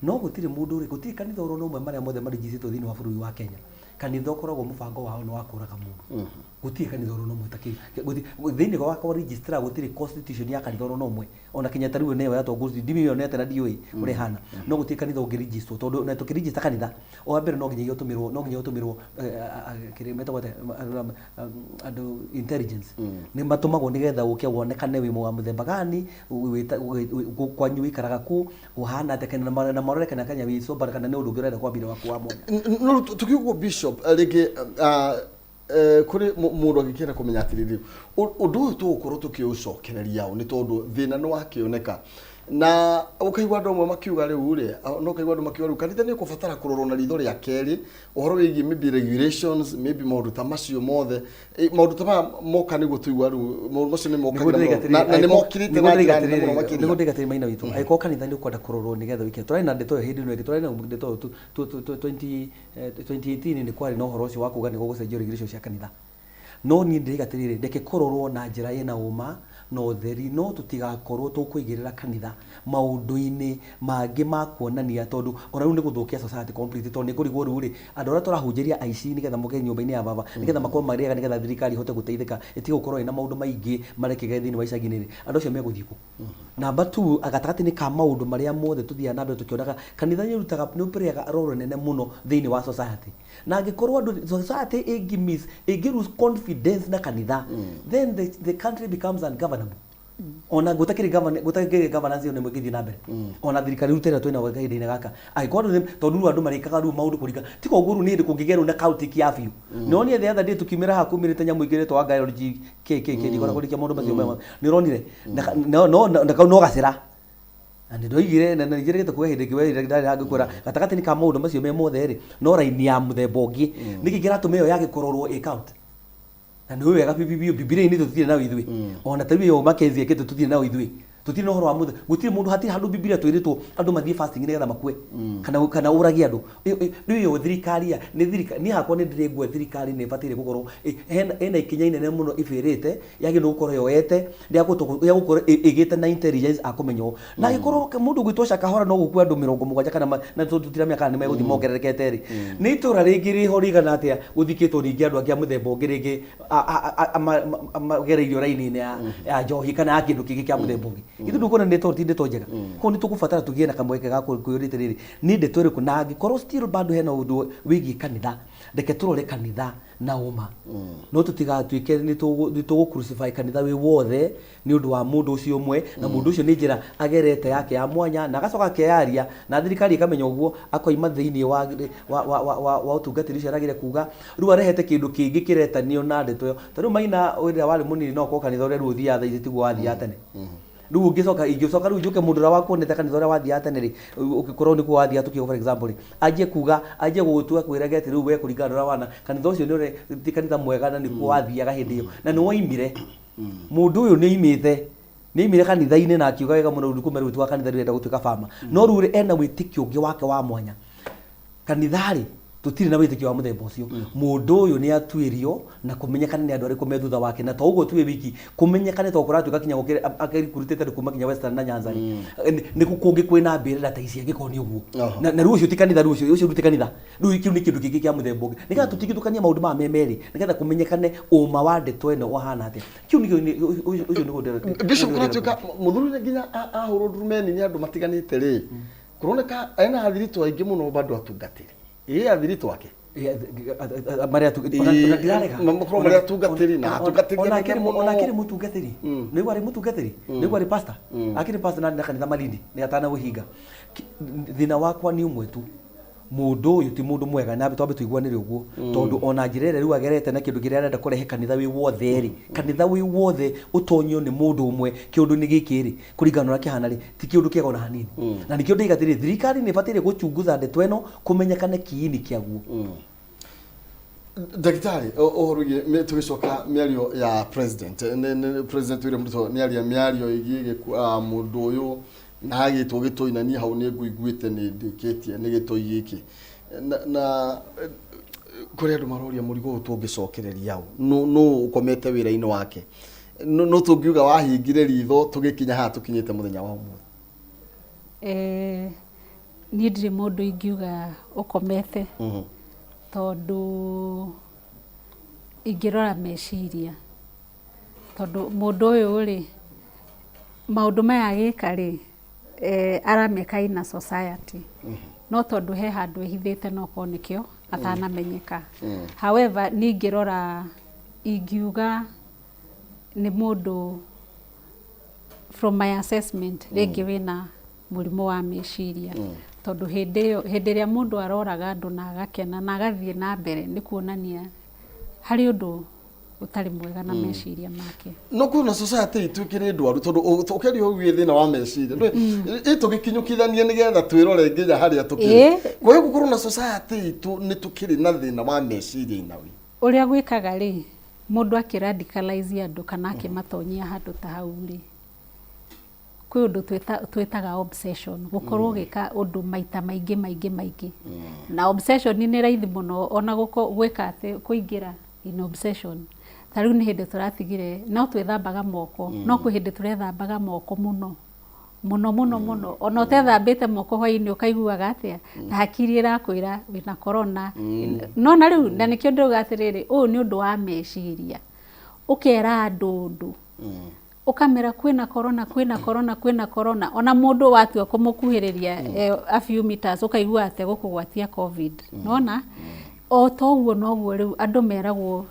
No gũtirĩ mũndũ ũrĩ, gũtirĩ kanitha oro na ũmwe marĩa mothe marĩnjicĩtwo thĩinĩ wa bũrũri wa Kenya, kanitha ũkoragwo mũbango wao nĩ wa kũraga mũndũ. Gũtirĩ kanitha oro na ũmwe thĩinĩ wa kwa registrar gũtirĩ constitution ya kanitha oro na ũmwe ona Kenyatta rĩu nĩyo yatwo ndimĩonete na ndiũĩ ũrĩa ĩhana no gũtirĩ kanitha ũngĩ register tondũ na tũkĩ register kanitha wa mbere no nginyagia ũtũmĩrwo no nginya ũtũmĩrwo kĩrĩa metagwo atĩa andũ intelligence nĩ matũmagwo nĩgetha ũke wonekane wĩ wa mũthemba gani kwanyu wĩikaraga kũ ũhana atĩa kana na marore kana kanya wĩ sober kana nĩ ũndũ ũngĩ ũrenda kwambĩrĩria waku wa mwanya. No tukiuguo bishop rĩngĩ kũrĩ mũndũ angĩkĩenda kũmenya atĩrĩrĩ, ũndũ ũyũ tũgũkorwo tũkĩũcokereria ũ nĩ tondũ thĩna nĩ wakĩoneka na ũkaigua andũ amwe makiuga rĩu rĩ, no ũkaigua andũ makiuga rĩu kanitha nĩ ũkũbatara kũrorwo na ritho rĩa kerĩ ũhoro wĩgiĩ maybe regulations, maybe maũndũ ta macio mothe. Maũndũ ta maya moka nĩguo tũigua rĩu maũndũ macio nĩ mokagĩra mũno na nĩ mokĩrĩte na njĩra nene mũno makĩria. Nĩguo ndĩga atĩrĩrĩ maina witũ, angĩkorwo kanitha nĩ ũkwenda kũrorwo nĩgetha wĩke, tũrarĩ na ndeto ĩyo hĩndĩ ĩno ĩngĩ, tũrarĩ na ndeto ĩyo 2018 nĩ kwarĩ na ũhoro ũcio wa kuga nĩ gũgũcenjio regulations cia kanitha. No niĩ ndĩraiga atĩrĩrĩ, reke kũrorwo na njĩra ĩna ũma na ũtheri, no tũtigakorwo tũkũigĩrĩra kanitha maũndũ-inĩ mangĩ ma kuonania, tondũ ona rĩu nĩ gũthũkia society completely, tondũ nĩ ngũrigwo rĩu rĩ, andũ arĩa tũrahunjĩria aici nĩgetha moke nyũmba-inĩ ya baba, nĩgetha makorwo marĩ ega, nĩgetha thirikari ĩhote gũteithĩka, ĩtige gũkorwo ĩna maũndũ maingĩ marekĩka thĩinĩ wa icagi-inĩ rĩ, andũ acio megũthiĩ kũ? Number two, gatagatĩ-inĩ ka maũndũ marĩa mothe tũthiaga na mbere tũkĩonaga, kanitha nĩ ũrutaga, nĩ ũ play aga role nene mũno thĩinĩ wa society. Na angĩkorwo andũ, society ĩngĩ miss, ĩngĩ lose confidence na kanitha, then the country becomes ungovernable. Ona gũtakĩrĩ gũtakĩrĩ governance ĩyo nĩmwe ĩngĩthiĩ na mbere. Ona thirikari rĩu tena twĩna kahinda-inĩ gaka. Angĩkorwo andũ tondũ rĩu andũ marĩkaga rĩu maũndũ kũringa, tiga ũguo rĩu nĩ hĩndĩ kũngĩgĩa rĩu na cult ya biũ. Nĩwonire the other day tũkiumĩra haha kumĩrĩte nyamũ ingĩ ĩretwo Biology kĩ kĩ kĩ ndikona kũrikia maũndũ macio mema. Nĩ ũronire? Na no na kau no gacĩra. Na nĩ ndoigire na nĩ njĩrĩgĩte kuga hĩndĩ ĩngĩ we ndarĩ hangĩkwĩra gatagatĩ-inĩ ka maũndũ macio me mothe rĩ, no raini ya mũthemba ũngĩ. Nĩkĩ kĩratũma ĩyo yage kũrorwo ĩ cult? Na nĩ ũĩ wega biũ biũ Bibilia-inĩ tũtirĩ nayo ithuĩ. Ona ta rĩu ĩyo Mackenzie ekĩte tũtirĩ nayo ithuĩ. Tũtirĩ na ũhoro wa mũthemba, gũtirĩ mũndũ, hatirĩ handũ Bibilia twĩrĩtwo andũ mathiĩ fasting nĩgetha makue kana ũrage andũ. Rĩu ĩyo thirikari ya, nĩ thirikari, niĩ hakwa nĩ ndĩrĩngua thirikari nĩ ĩbataire gũkorwo ĩna ikinya inene mũno ĩbĩrĩte yagĩrĩirwo gũkorwo yoete rĩa gũkorwo ĩgĩte na intelligence a kũmenya ũũ. Na angĩkorwo mũndũ ũgwĩtwo Shakahora no gũkua andũ 70 kana na tũtiramenya kana nĩ megũthiĩ mongererekete rĩ, nĩ itũra rĩngĩ rĩho rĩigana atĩa gũthikĩtwo ningĩ andũ angĩ a mũthemba ũngĩ rĩngĩ magereirio raini-inĩ ya njohi kana ya kĩndũ kĩngĩ kĩa mũthemba ũngĩ. Ithuĩ ndũkuona nĩ ti ndeto njega. Koguo nĩ tũkũbatara tũgĩe na kamweke ga kwĩyũria atĩrĩrĩ, nĩ ndeto ĩrĩkũ? Na angĩkorwo still bado hena ũndũ wĩgiĩ kanitha, reke tũrore kanitha na ũma. No tũtigatuĩke nĩ tũgũ crucify kanitha wĩ wothe nĩ ũndũ wa mũndũ ũcio ũmwe, na mũndũ ũcio nĩ njĩra agerete yake ya mwanya, na agacoka akeyaria, na thirikari ĩkamenya ũguo, akoima thĩinĩ wa ũtungatĩri ũcio arageria kuga, rĩu arehete kĩndũ kĩngĩ kĩretanio na ndeto ĩyo. Ta rĩu Maina rĩrĩa warĩ mũnini no ũkorwo kanitha ũrĩa rĩu ũthiaga thaa ici tiguo wathiaga tene. Rĩu ũngĩcoka, ingĩcoka rĩu njũke mũndũ ũrĩa wakuonete kanitha ũrĩa wathiaga tene rĩ, ũngĩkorwo nĩkuo wathiaga tũkiuga for example rĩ, anjie kuga, anjie gũgũtua akwĩrage atĩ rĩu we kũringana na ũrĩa wana, kanitha ũcio nĩ ũrĩa, ti kanitha mwega na nĩkuo wathiaga hĩndĩ ĩyo. Na nĩ woimire. Mũndũ ũyũ nĩ oimĩte, nĩ oimire kanitha-inĩ na akiuga wega mũno rĩu kuma rĩu ti wa kanitha rĩu arenda gũtuĩka farmer. No rĩu rĩ, ena wĩtĩkio ũngĩ wake wa mwanya. Kanitha rĩ, tũtirĩ na wĩtĩkio wa mũthemba ũcio. Mũndũ ũyũ nĩ atuĩrio na kũmenyekane nĩ andũ arĩkũ me thutha wake, na to ũguo tu wĩ wiki, kũmenyekane tondũ kũratuĩka kinya akĩricruitĩte andũ kuma kinya Western na Nyanza rĩ, nĩ kũ kũngĩ kwĩna mbĩrĩra ta ici angĩkorwo nĩ ũguo. Na rĩu ũcio ti kanitha, rĩu ũcio ũcio ti kanitha, rĩu kĩu nĩ kĩndũ kĩngĩ kĩa mũthemba ũngĩ. Nĩgetha tũtigithũkanie maũndũ maya me merĩ, nĩgetha kũmenyekane ũma wa ndeto ĩno ũhana atĩa. Kĩu nĩkĩo ũcio nĩguo ndĩrenda. Bishop, kũratuĩka mũthuri nĩ nginya ahũrwo ndurumeni nĩ andũ matiganĩte rĩ, kũroneka ena athiritũ aingĩ mũno bado atungatĩri. Ĩ athiritũ ake? Marĩa ona ndirarega. Makorwo marĩ atungatĩri na atungatĩri Ona anene akĩrĩ mũno. Ona akĩrĩ mũtungatĩri, nĩguo arĩ mũtungatĩri, nĩguo arĩ pastor, akĩrĩ pastor na na kanitha Malindi nĩ atanawĩhinga. Thĩna wakwa nĩ ũmwe tu, mũndũ ũyũ ti mũndũ mwega, na twambe tũiguanĩre ũguo, tondũ ona njĩra ĩrĩa rĩu agerete na kĩndũ kĩrĩa arenda kũrehe kanitha wĩ wothe rĩ, kanitha wĩ wothe ũtonyio nĩ mũndũ ũmwe kĩũndũ-inĩ gĩkĩ rĩ, kũringana na ũrĩa kĩhana rĩ, ti kĩũndũ kĩega ona hanini. Na nĩkĩo ndĩiga atĩrĩrĩ, thirikari nĩ ĩbataire gũchunguza ndeto ĩno kũmenyekane kiini kĩaguo. Ndagĩtarĩ, ũhoro wĩgiĩ tũgĩcoka mĩario ya president, President William Ruto nĩ aria mĩario ĩgiĩ mũndũ ũyũ na agĩtwo gĩtoi, na niĩ hau nĩ ngũiguĩte nĩ ndĩkĩtie nĩ gĩtoi gĩkĩ na kũrĩ andũ maroria mũrigo ũyũ tũngĩcokereria ũ, nũ ũkomete wĩra-inĩ wake, nũ tũngiuga wahingire ritho tũgĩkinya haha tũkinyĩte mũthenya wa ũmũthĩ? Niĩ ndirĩ mũndũ ingiuga ũkomete, tondũ ingĩrora meciria, tondũ mũndũ ũyũ rĩ, maũndũ maya agĩka rĩ, arameka in a society, no tondũ he handũ ehithĩte no korwo nĩkĩo atanamenyeka. However, niĩ ingĩrora ingiuga nĩ mũndũ, from my assessment, rĩngĩ wĩna mũrimũ wa meciria, tondũ hĩndĩ ĩyo, hĩndĩ ĩrĩa mũndũ aroraga andũ na agakena na agathiĩ na mbere, nĩ kuonania harĩ ũndũ ũtarĩ mwega na meciria make. No kwĩna society itũ ĩkĩrĩ ndwaru, tondũ ũkĩaria ũguo wĩgiĩ thĩna wa meciria, ĩ tũgĩkinyũkithanie nĩgetha twĩrore nginya harĩa tũkĩrĩ. Kwa hiyo gũkorwo na society itũ nĩ tũkĩrĩ na thĩna wa meciria inawe. Ũrĩa gwĩkaga rĩ, mũndũ akĩradicalize andũ kana akĩmatonyia handũ ta hau rĩ, kwĩ ũndũ twĩtaga obsession, gũkorwo ũgĩka ũndũ maita maingĩ maingĩ maingĩ. Na obsession nĩ raithi mũno ona gwĩka atĩ kũingĩra in obsession. Ta rĩu nĩ hĩndĩ tũratigire, no twĩthambaga moko, no kwĩ hĩndĩ tũrethambaga moko mũno mũno mũno mũno, ona ũtethambĩte moko hwainĩ ũkaiguaga atĩa ta hakiri ĩrakwĩra wĩna corona. No na rĩu na nĩkĩo ndĩrauga atĩrĩrĩ, ũyũ nĩ ũndũ wa meciria, ũkera andũ ũndũ, ũkamera kwĩna corona, kwĩna corona, kwĩna corona, ona mũndũ watua kũmũkuhĩrĩria a few meters ũkaigua atĩ gũkũgwatia COVID. Nona o ta ũguo noguo rĩu andũ meragwo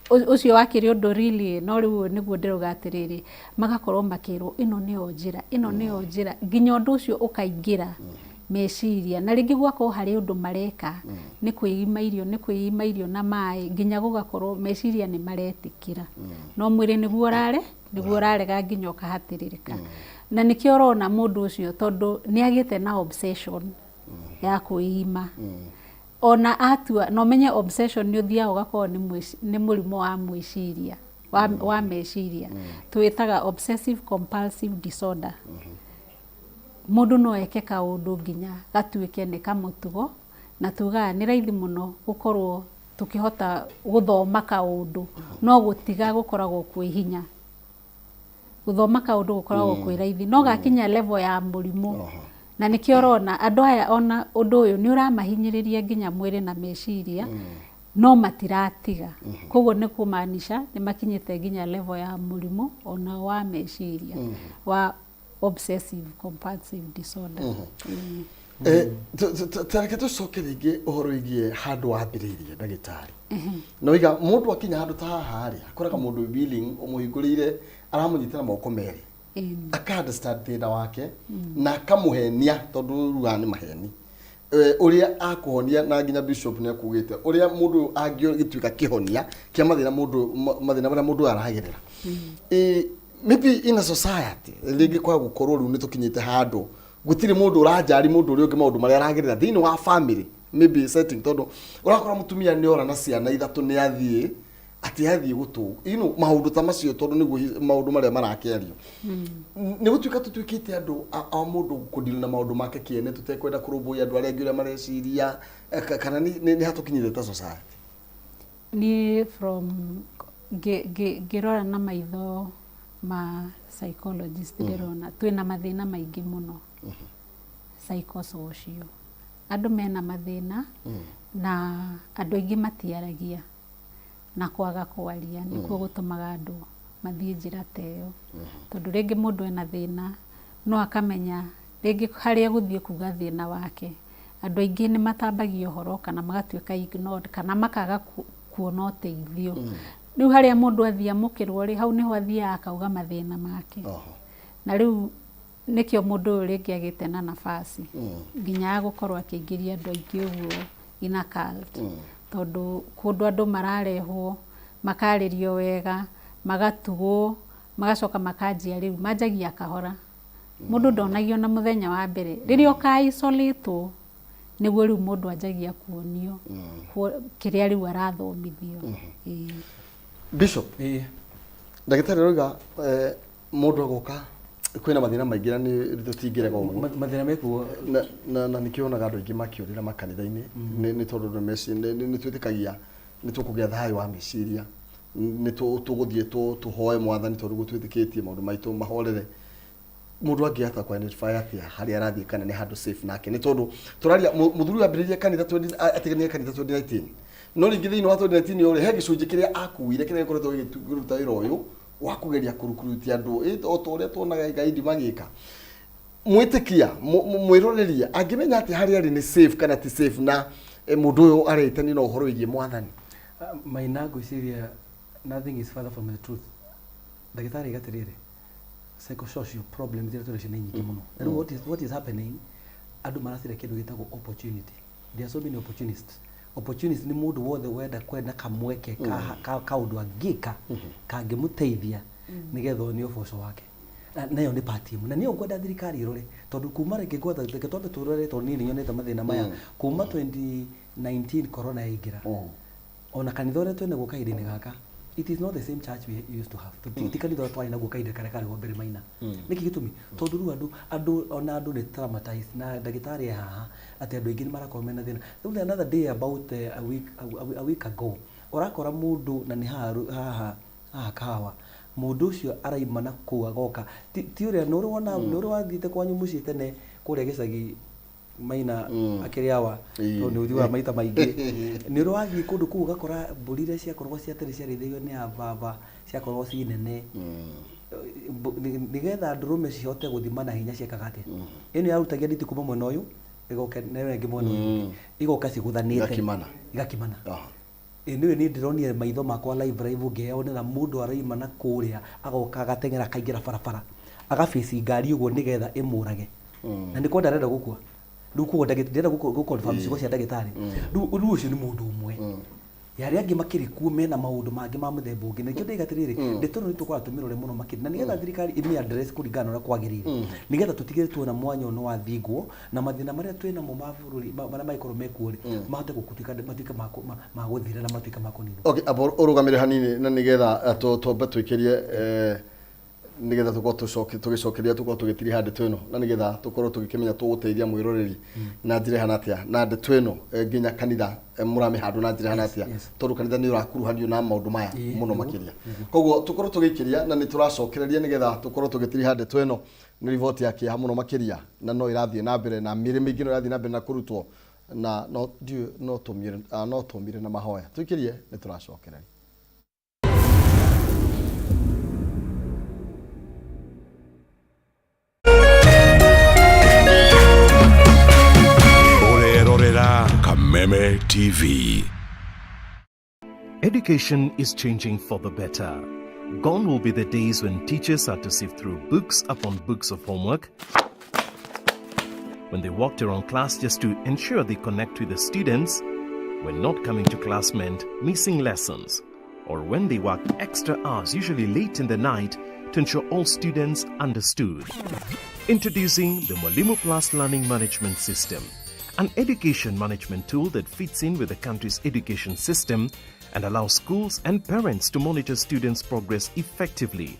ũcio wakĩrĩ ũndũ really, no rĩu ũyũ nĩguo ndĩrauga atĩrĩrĩ, magakorwo makĩrwo ĩno nĩyo njĩra, ĩno nĩyo njĩra, nginya ũndũ ũcio ũkaingĩra meciria, na rĩngĩ gwakorwo harĩ ũndũ mareka nĩ kwĩima irio, nĩ kwĩima irio na maĩ, nginya gũgakorwo meciria nĩ maretĩkĩra, no mwĩrĩ nĩguo ũrare nĩguo ũrarega nginya ũkahatĩrĩrĩka. Na nĩkĩo ũrona mũndũ ũcio, tondũ nĩ agĩte na obsession ya kwĩima, ona atua na ũmenye obsession nĩ ũthiaga ũgakorwo nĩ mũrimũ wa mwĩciria wa meciria, twĩtaga obsessive compulsive disorder. Mũndũ no eke kaũndũ nginya gatuĩke nĩ kamũtugo, na tugaga nĩ raithi mũno gũkorwo tũkĩhota gũthoma kaũndũ, no gũtiga gũkoragwo kwĩ hinya. Gũthoma kaũndũ gũkoragwo kwĩ raithi, no gakinya level ya mũrimũ, na nĩkĩo ũrona andũ aya ona ũndũ ũyũ nĩ ũramahinyĩrĩria nginya mwĩrĩ na meciria, no matiratiga. Koguo nĩ kũmaanisha nĩ makinyĩte nginya level ya mũrimũ ona wa meciria wa obsessive compulsive disorder. Tareke tũcoke rĩngĩ ũhoro wĩgiĩ handũ wambĩrĩirie, ndagĩtarĩ. Na waiga mũndũ akinya handũ ta haha rĩ, akoraga mũndũ willing ũmũhingũrĩire, aramũnyitĩra moko merĩ, aka understand thĩna wake na akamũhenia, tondũ rugaga nĩ maheni, ũrĩa akũhonia, na nginya bishop nĩ akugĩte ũrĩa mũndũ ũyũ angĩgĩtuĩka kĩhonia kĩa mathĩna mũndũ mathĩna marĩa mũndũ ũyũ aragerera. Maybe in a society rĩngĩ kwa gũkorwo rĩu nĩ tũkinyĩte handũ gũtirĩ mũndũ ũranjari mũndũ ũrĩa ũngĩ maũndũ marĩa aragerera thĩinĩ wa family maybe setting, tondũ ũrakora mũtumia nĩ ora na ciana ithatũ, nĩ athiĩ atĩ athiĩ gũtũ maũndũ ta macio, tondũ nĩguo maũndũ marĩa marakĩario nĩ gũtuĩka tũtuĩkĩte andũ a mũndũ kũdeal na maũndũ make kĩene, tũtekwenda kũrũmbũiya andũ arĩa angĩ ũrĩa mareciria, kana nĩ hatũkinyĩte ta society? Niĩ from ngĩrora na maitho ma psychologist, ndĩrona twĩna mathĩna maingĩ mũno psychosocial, andũ mena mathĩna na andũ aingĩ matiaragia, na kwaga kwaria nĩkuo gũtũmaga andũ mathiĩ njĩra ta ĩyo, tondũ rĩngĩ mũndũ ena thĩna no akamenya rĩngĩ harĩa egũthiĩ kuga thĩna wake. Andũ aingĩ nĩ matambagia ũhoro kana magatuĩka ignored kana makaga kuona ũteithio. Rĩu harĩa mũndũ athiĩ amũkĩrwo rĩ, hau nĩho athiaga akauga mathĩna make. Na rĩu nĩkĩo mũndũ ũyũ rĩngĩ agĩte na nafasi nginya ya gũkorwo akĩingĩria andũ aingĩ ũguo in a cult. Tondũ kũndũ andũ mararehwo, makarĩrio wega, magatugwo, magacoka makanjia rĩu, manjagia kahora. Mũndũ ndonagio na mũthenya wa mbere. Rĩrĩa ũka isolate-wo, nĩguo rĩu mũndũ anjagia kuonio kĩrĩa rĩu arathomithio. Ĩĩ. Bishop, ndagĩtarĩ arauga mũndũ agoka kwĩna mathĩna maingĩ na nĩ tũtingĩrega ũguo. Mathĩna mekuo. Na nĩkĩo wonaga andũ aingĩ makĩũrĩra makanitha-inĩ nĩ tondũ nĩ twĩtĩkagia nĩ tũkũgĩa thayũ wa meciria, nĩ tũgũthiĩ tũhoe mwathani tondũ nĩguo twĩtĩkĩtie maũndũ maitũ mahorere. Mũndũ angĩhota kũ identify atĩa harĩa arathiĩ kana nĩ handũ safe nake? Nĩ tondũ tũraria mũthuri ũyũ ambĩrĩirie kanitha atiganire kanitha 2019, no rĩngĩ thĩinĩ wa 2019 ũyũ rĩ, he gĩcunjĩ kĩrĩa akuire kĩrĩa gĩkoretwo gĩkĩruta wĩra ũyũ wa kũgeria kũrukurutia andũ o ta ũrĩa tuonaga gaidi magĩka. Mwĩtĩkia, mwĩroreria angĩmenya atĩ harĩa arĩ nĩ safe kana ti safe na mũndũ ũyũ aretania na ũhoro wĩgiĩ mwathani? Maina, ngwĩciria nothing is further from the truth. Ndagĩtarĩ aiga atĩrĩrĩ, psychosocial problems iria tũrĩ nacio nĩ nyingĩ mũno. Na rĩu what is happening, andũ maracaria kĩndũ gĩtagwo opportunity. There are so many opportunists. Opportunist nĩ mũndũ wothe wenda kwenda kamweke ka kaũndũ angĩka kangĩmũteithia nĩgetha one ũboco wake. Na nayo nĩ part ĩmwe. Na nĩyo ngwenda thirikari ĩrore, tondũ kuma reke ngwenda reke twambe tũrore, tondũ niĩ nĩ nyonete mathĩna maya kuma 2019 corona yaingĩra. Ona kanitha ũrĩa twĩnaguo kahinda-inĩ gaka, it is not the same church we used to have. Ti kanitha ũrĩa twarĩ naguo kahinda karĩa karĩ ho mbere maina. Nĩkĩ gĩtũmi? Tondũ rĩu andũ, andũ, ona andũ nĩ traumatized, na ndagĩtarĩ e haha, atĩ andũ aingĩ nĩ marakorwo mena thĩna. Rĩu the another day about a week, a week ago, ũrakora mũndũ na nĩ haha haha haha Kahawa, mũndũ ũcio araima na kũu agoka. Ti ti ũrĩa, nĩ ũrĩ wona, nĩ ũrĩ wathiĩte kwanyu mũciĩ tene kũrĩa gĩcagi Maina akĩrĩ awa, tondũ nĩ ũthiaga maita maingĩ. Nĩ ũrĩ wathiĩ kũndũ kũu ũgakora mbũri iria ciakoragwo cia tene ciarĩithagio nĩ a baba ciakoragwo ci nene. Nĩgetha ndũrũme cihote gũthima na hinya ciekaga atĩa? Ĩno yarutagia nditi kuma mwena ũyũ ĩgoka na ĩyo ĩngĩ mwena ũyũ ũngĩ. Igoka cigũthanĩte. Igakimana. Igakimana. Ĩĩ nĩũĩ niĩ ndĩronire maitho makwa live live ngĩyonera mũndũ araima na kũrĩa agoka agateng'era akaingĩra barabara aga face ngari ũguo nĩgetha ĩmũrage. Na nĩ kwenda arenda gũkua. Rĩu koguo ndĩrenda gũ confirm ciugo cia ndagĩtarĩ. Rĩu rĩu ũcio nĩ mũndũ ũmwe. Arĩa angĩ makĩrĩ kuo mena maũndũ mangĩ ma mũthemba ũngĩ. Na nĩkĩo ndĩroiga atĩrĩrĩ, ndeto ĩno nĩ tũkoragwo tũmĩrore mũno makĩria. Na nĩgetha thirikari ĩmĩ address kũringana na ũrĩa kwagĩrĩire. Nĩgetha tũtigĩrĩre tuona mwanya ũyũ nĩ wathingwo, na mathĩna marĩa twĩ namo ma bũrũri marĩa mangĩkorwo mekuo rĩ, mahote gũtuĩka matuĩke ma gũthira na matuĩke ma kũninwo. Okay, amba ũrũgamĩre hanini na nĩgetha twambe tũikĩrie nĩgetha tũkorwo tũgĩcokeria tũkorwo tũgĩtiriha ndeto ĩno na nĩgetha tũkorwo tũgĩkĩmenya tũgũteithia mwĩroreri na njĩra ĩhana atĩa na ndeto ĩno nginya kanitha mũramĩhandwo na njĩra ĩhana atĩa tondũ kanitha nĩ ũrakuruhanio na maũndũ maya mũno makĩria. Koguo tũkorwo tũgĩikĩria na nĩ tũracokereria nĩgetha tũkorwo tũgĩtiriha ndeto ĩno. Nĩ riboti ya kĩeha mũno makĩria na no ĩrathiĩ na mbere na mĩrĩ mĩingĩ no ĩrathiĩ na mbere na kũrutwo na no ndiũĩ no tũmire no tũmire na mahoya. Tũikĩrie nĩ tũracokereria. Ũrerorera Kameme TV. Education is changing for the better. Gone will be the days when teachers had to sift through books upon books of homework, when they walked around class just to ensure they connect with the students, when not coming to class meant missing lessons, or when they worked extra hours, usually late in the night, to ensure all students understood. Introducing the Mwalimu Plus Learning Management System, an education management tool that fits in with the country's education system and allows schools and parents to monitor students' progress effectively.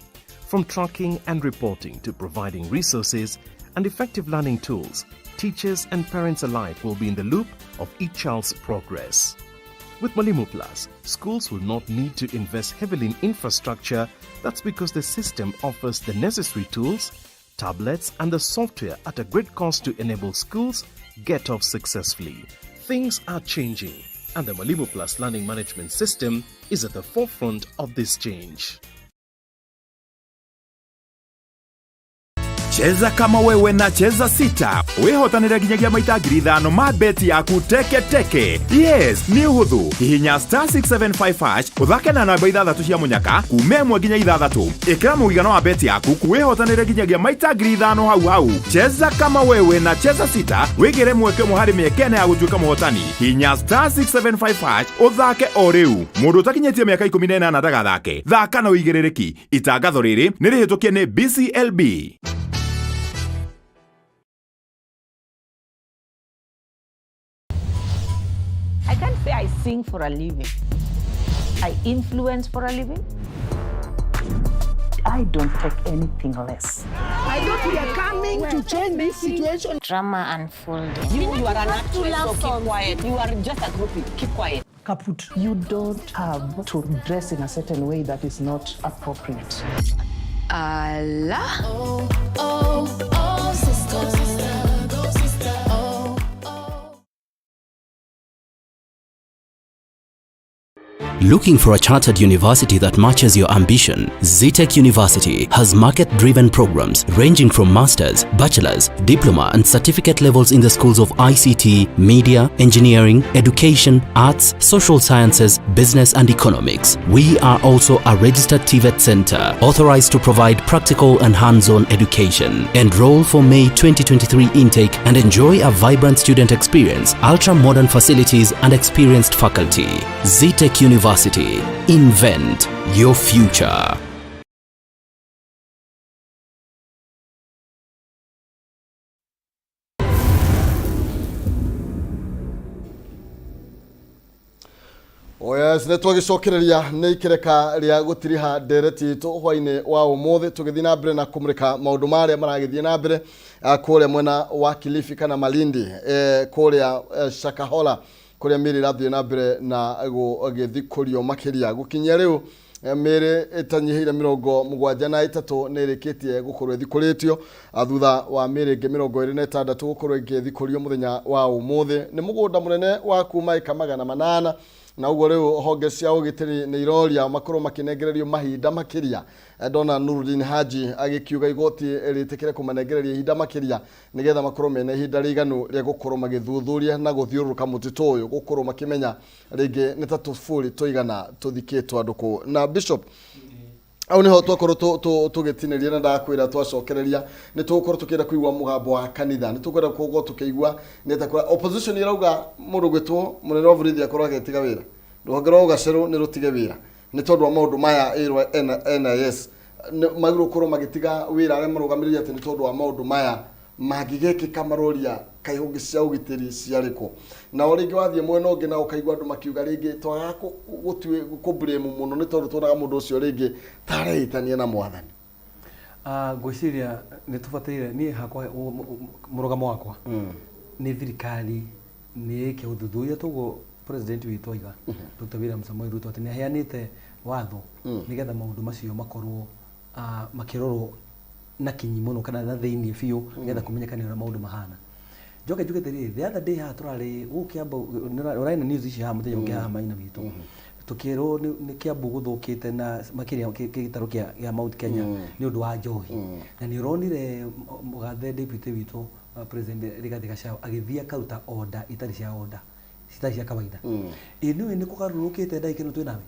From tracking and reporting to providing resources and effective learning tools, teachers and parents alike will be in the loop of each child's progress. With Mwalimu Plus, schools will not need to invest heavily in infrastructure. That's because the system offers the necessary tools, tablets, and the software at a great cost to enable schools get off successfully. Things are changing, and the Mwalimu Plus Learning Management System is at the forefront of this change. Cheza kama wewe na Cheza Sita wĩhotanĩre nginyagia maita 5,000 ma beti yaku teke teke. Yes, nĩ ũhũthũ. Hihinya star 675 hash ũthake na namba ithathatũ cia mũnyaka kuma 1 nginya 6. Ĩkĩra mũigana wa beti yaku wĩhotanĩre nginyagia maita 5,000 hau hau. Cheza kama wewe na Cheza Sita wĩgĩre mweke ũmwe harĩ mĩeke ĩna ya gũtuĩka mũhotani. Hihinya star 675 hash ũthake o rĩu. Mũndũ ũtakinyĩtie mĩaka 18 ndagathake. Thaka na ũigĩrĩrĩki. Itangatho rĩrĩ nĩ rĩhĩtũkie nĩ BCLB. I can't say I sing for a living. I influence for a living. I don't take anything less. I thought we are coming to change this situation. Drama unfolding. You are an actress, so keep quiet. You are just a groupie. Keep quiet. Kaput. You don't have to dress in a certain way that is not appropriate. Allah. Oh, oh, oh, sister, sister, go sister. Oh, oh. Looking for a chartered university that matches your ambition? Zetech University has market-driven programs ranging from master's, bachelor's, diploma and certificate levels in the schools of ICT, media, engineering, education, arts, social sciences, business and economics. We are also a registered TVET center authorized to provide practical and hands-on education. Enroll for May 2023 intake and enjoy a vibrant student experience, ultra-modern facilities and experienced faculty. Zetech University. Invent your future. Oh yes, nä twagäcokereria nä ikereka rĩa gũtiriha ndereti itũ hwainĩ wa ũmũthĩ tũgĩthiĩ na mbere na kũmũrĩka maũndũ marĩa maragĩthiĩ na mbere kũrĩa mwena wa Kilifi kana Malindi, kũrĩa Shakahola kũrĩa mĩĩrĩ ĩrathiĩ na mbere na gũgĩthikũrio makĩria. Gũkinyia rĩu mĩĩrĩ ĩtanyihĩire 73 nĩ ĩrĩkĩtie gũkorwo ĩthikũrĩtio, thutha wa mĩĩrĩ ĩngĩ 26 gũkorwo ĩgĩthikũrio mũthenya wa ũmũthĩ. Nĩ mũgũnda mũnene wa kuma ĩka 800, na ũguo rĩu honge cia ũgitĩri nĩ iroria makorwo makĩnengererio mahinda makĩria. Ndona Nurudin Haji agĩkiuga igoti rĩtĩkĩre kũmanengereria ihinda makĩria nĩgetha makorwo mena ihinda rĩiganu rĩa gũkorwo magĩthuthuria na gũthiũrũrũka mũtitũ ũyũ, gũkorwo makĩmenya rĩngĩ nĩ ta tũburi tũigana tũthikĩtwo andũ kũu. Na Bishop, au niho twakorwo tũgĩtinĩria na ndakwĩra twacokereria nĩ tũgũkorwo tũkĩenda kũigua mũgambo wa kanitha, nĩ tũkwenda gũkorwo tũkĩigua nĩ ta kũrĩa opposition ĩrauga mũndũ gwĩtwo mũnene wa borithi akorwo agĩtiga wĩra, rũhonge rwa ũgacerũ nĩ rũtige wĩra nĩ tondũ wa maũndũ maya ĩrwo NIS magĩrĩirwo gũkorwo magĩtiga wĩra arĩa marũgamĩrĩire atĩ nĩ tondũ wa maũndũ maya mangĩgekĩka maroria kaĩ honge cia ũgitĩri ciarĩ kũ. Nao rĩngĩ wathiĩ mwena ũngĩ na ũkaigua andũ makiuga rĩngĩ twagaga kũ blame mũno nĩ tondũ tuonaga mũndũ ũcio rĩngĩ tarehĩtania na mwathani. Ngwĩciria nĩ tũbataire, niĩ hakwa mũrũgamo wakwa nĩ thirikari nĩ ĩke ũthuthuria toguo president witũ aiga, Dr. William Samoei Ruto, atĩ nĩ aheanĩte watho nĩgetha maũndũ macio makorwo makĩrorwo na kinyi mũno kana na thĩiniĩ biũ nĩgetha kũmenyekane ũrĩa maũndũ mahana. Njoke njuge atĩrĩrĩ, the other day haha tũrarĩ gũkũ Kiambu, ũrarĩ na news ici haha mũthenya ũngĩ haha Maina witũ, tukĩrwo nĩ Kiambu gũthũkĩte na makĩria gĩtarũ kĩa Mount Kenya nĩ ũndũ wa njohi. Na nĩ ũronire mũgathe deputy witũ, President Rigathi Gachagua, agĩthiĩ akaruta order itarĩ cia order citarĩ cia kawaida. Ĩ nĩũĩ nĩ kũgarũrũkĩte ndagĩka ĩno twĩ nawe,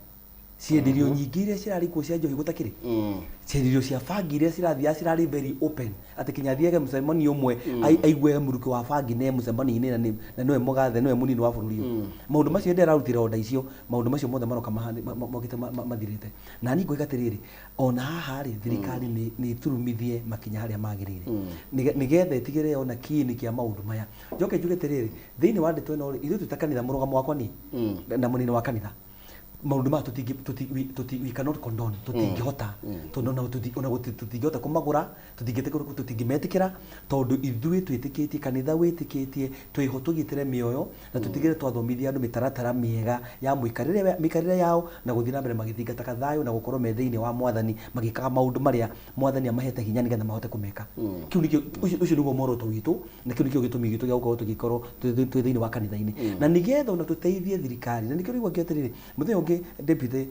cienderio nyingĩ iria cirarĩ kuo cia njohi gũtakĩrĩ, cienderio cia bangi iria cirathiaga cirarĩ very open, atĩ kinya athiage mũcemanio ũmwe aigue mũrukĩ wa bangi nĩ mũcemanio-inĩ na nĩwe mũgathe, nĩwe mũnini wa bũrũri ũyũ. Maũndũ macio hĩndĩ ĩrĩa ararutire order icio, maũndũ macio mothe maroka mokĩte mathirĩte. Na niĩ ngoiga atĩrĩrĩ, ona haha rĩ, thirikari nĩ ĩturumithie makinya harĩa magĩrĩire nĩgetha ĩtigĩrĩre ona kiini kĩa maũndũ maya. Njoke njuge atĩrĩrĩ, thĩinĩ wa ndeto ĩno rĩ, ithuĩ twĩ ta kanitha, mũrũgamo wakwa niĩ na mũnini wa kanitha, maũndũ maya we cannot condone, tũtingĩhota, tondũ ona tũtingĩhota kũmagũra, tũtingĩmetĩkĩra, tondũ ithuĩ twĩtĩkĩtie kanitha wĩtĩkĩtie twĩho tũgitĩre mĩoyo na tũtigĩrĩre twathomithia andũ mĩtaratara mĩega ya mĩikarĩre yao na gũthiĩ na mbere magĩthingataga thayũ na gũkorwo me thĩinĩ wa mwathani magĩkaga maũndũ marĩa mwathani amahete hinya nĩgetha mahote kũmeka. Kĩu nĩkĩo, ũcio nĩguo muoroto witũ na kĩu nĩkĩo gĩtũmi gitũ gĩa gũkorwo tũgĩkorwo twĩ thĩinĩ wa kanitha-inĩ na nĩgetha ona tũteithie thirikari. Na nĩkĩo rĩu atĩrĩrĩ, mũthenya ũngĩ ũngĩ deputy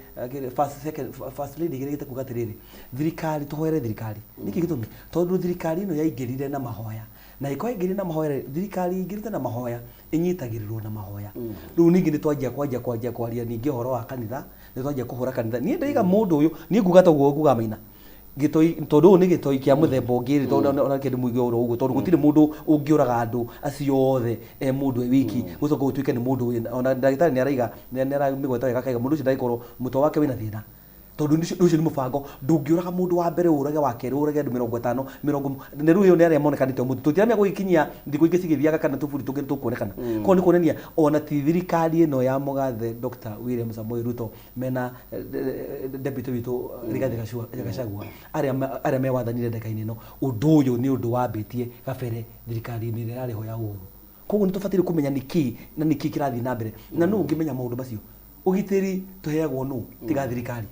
first, second, first lady ĩgerete kuga atĩrĩrĩ, thirikari tũhoere thirikari. Nĩkĩ gĩtũmi? Tondũ thirikari ĩno yaingĩrire na mahoya, na ĩkorwo yaingĩrire na mahoya rĩ, thirikari ĩingĩrĩte na mahoya ĩnyitagĩrĩrwo na mahoya. Rĩu ningĩ nĩ twanjia kwanjia kwanjia kwaria ningĩ ũhoro wa kanitha, nĩ twanjia kũhũra kanitha. Niĩ ndĩraiga mũndũ ũyũ, niĩ nguga ta ũguo nguga Maina, gĩtoi tondũ ũyũ nĩ gĩtoi kĩa mũthemba ũngĩ rĩ, tondũ ona reke ndĩmũige oro ũguo, tondũ gũtirĩ mũndũ ũngĩũraga andũ acio othe e mũndũ e wiki, gũcoka gũtuĩke nĩ mũndũ wĩna, ona ndagĩtarĩ nĩ araiga, nĩ aramĩgweta wega akaiga mũndũ ũcio ndangĩkorwo mũtwe wake wĩna thĩna. Tondũ ũcio nĩ mũbango, ndũngĩũraga mũndũ wa mbere ũrage wa kerĩ ũrage andũ 50, mĩrongo, na rĩu ĩyo nĩ arĩa monekanĩte ũmũthĩ, tũtiramenya gũgĩkinyia thikũ ingĩ cigĩthiaga kana tũburi tũngĩ nĩ tũkuonekana. Koguo nĩ kuonania ona ti thirikari ĩno ya mũgathe Dr. William Samoei Ruto mena deputy witũ Rigathĩ Gachagua arĩa arĩa me wathani-inĩ ndagĩka-inĩ ĩno, ũndũ ũyũ nĩ ũndũ wambĩtie gabere thirikari-inĩ ĩrĩa yarĩ ho ya Uhuru. Koguo nĩ tũbataire kũmenya nĩkĩ na nĩkĩ kĩrathiĩ na mbere na nũ ũngĩmenya maũndũ macio. Ũgitĩri tũheagwo nũ tiga thirikari?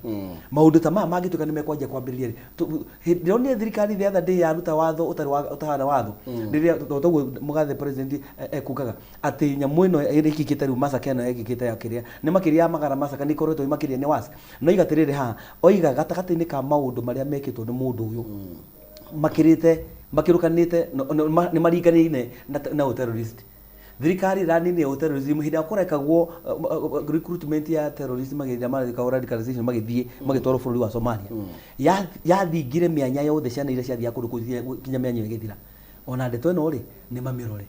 Maũndũ ta maya mangĩtuĩka nĩ mekwanjia kwambĩrĩria rĩ, ndĩronire thirikari the other day yaruta watho ũtarĩ wa ũtahana watho rĩrĩa toguo mũgathe president ekugaga atĩ nyamũ ĩno ĩkĩkĩte rĩu massacre ĩno ĩkĩkĩte ya kĩrĩa nĩ makĩria ya magana massacre nĩ ikoretwo ĩ makĩria nĩ worse. No iga atĩrĩrĩ haha, oiga gatagatĩ-inĩ ka maũndũ marĩa mekĩtwo nĩ mũndũ ũyũ makĩrĩte makĩrũkanĩte nĩ maringanĩine na ũ-terrorist. Thirikari ĩraninire ũ-terrorism hĩndĩ ĩrĩa kũrekagwo recruitment ya terrorist magĩthiĩ mareka radicalization magĩthiĩ magĩtwarwo bũrũri wa Somalia. Yathingire mĩanya yothe ciana iria ciathiaga kũndũ kũu nginya mĩanya ĩyo ĩgĩthira. Ona ndeto ĩno rĩ, nĩ mamĩrore.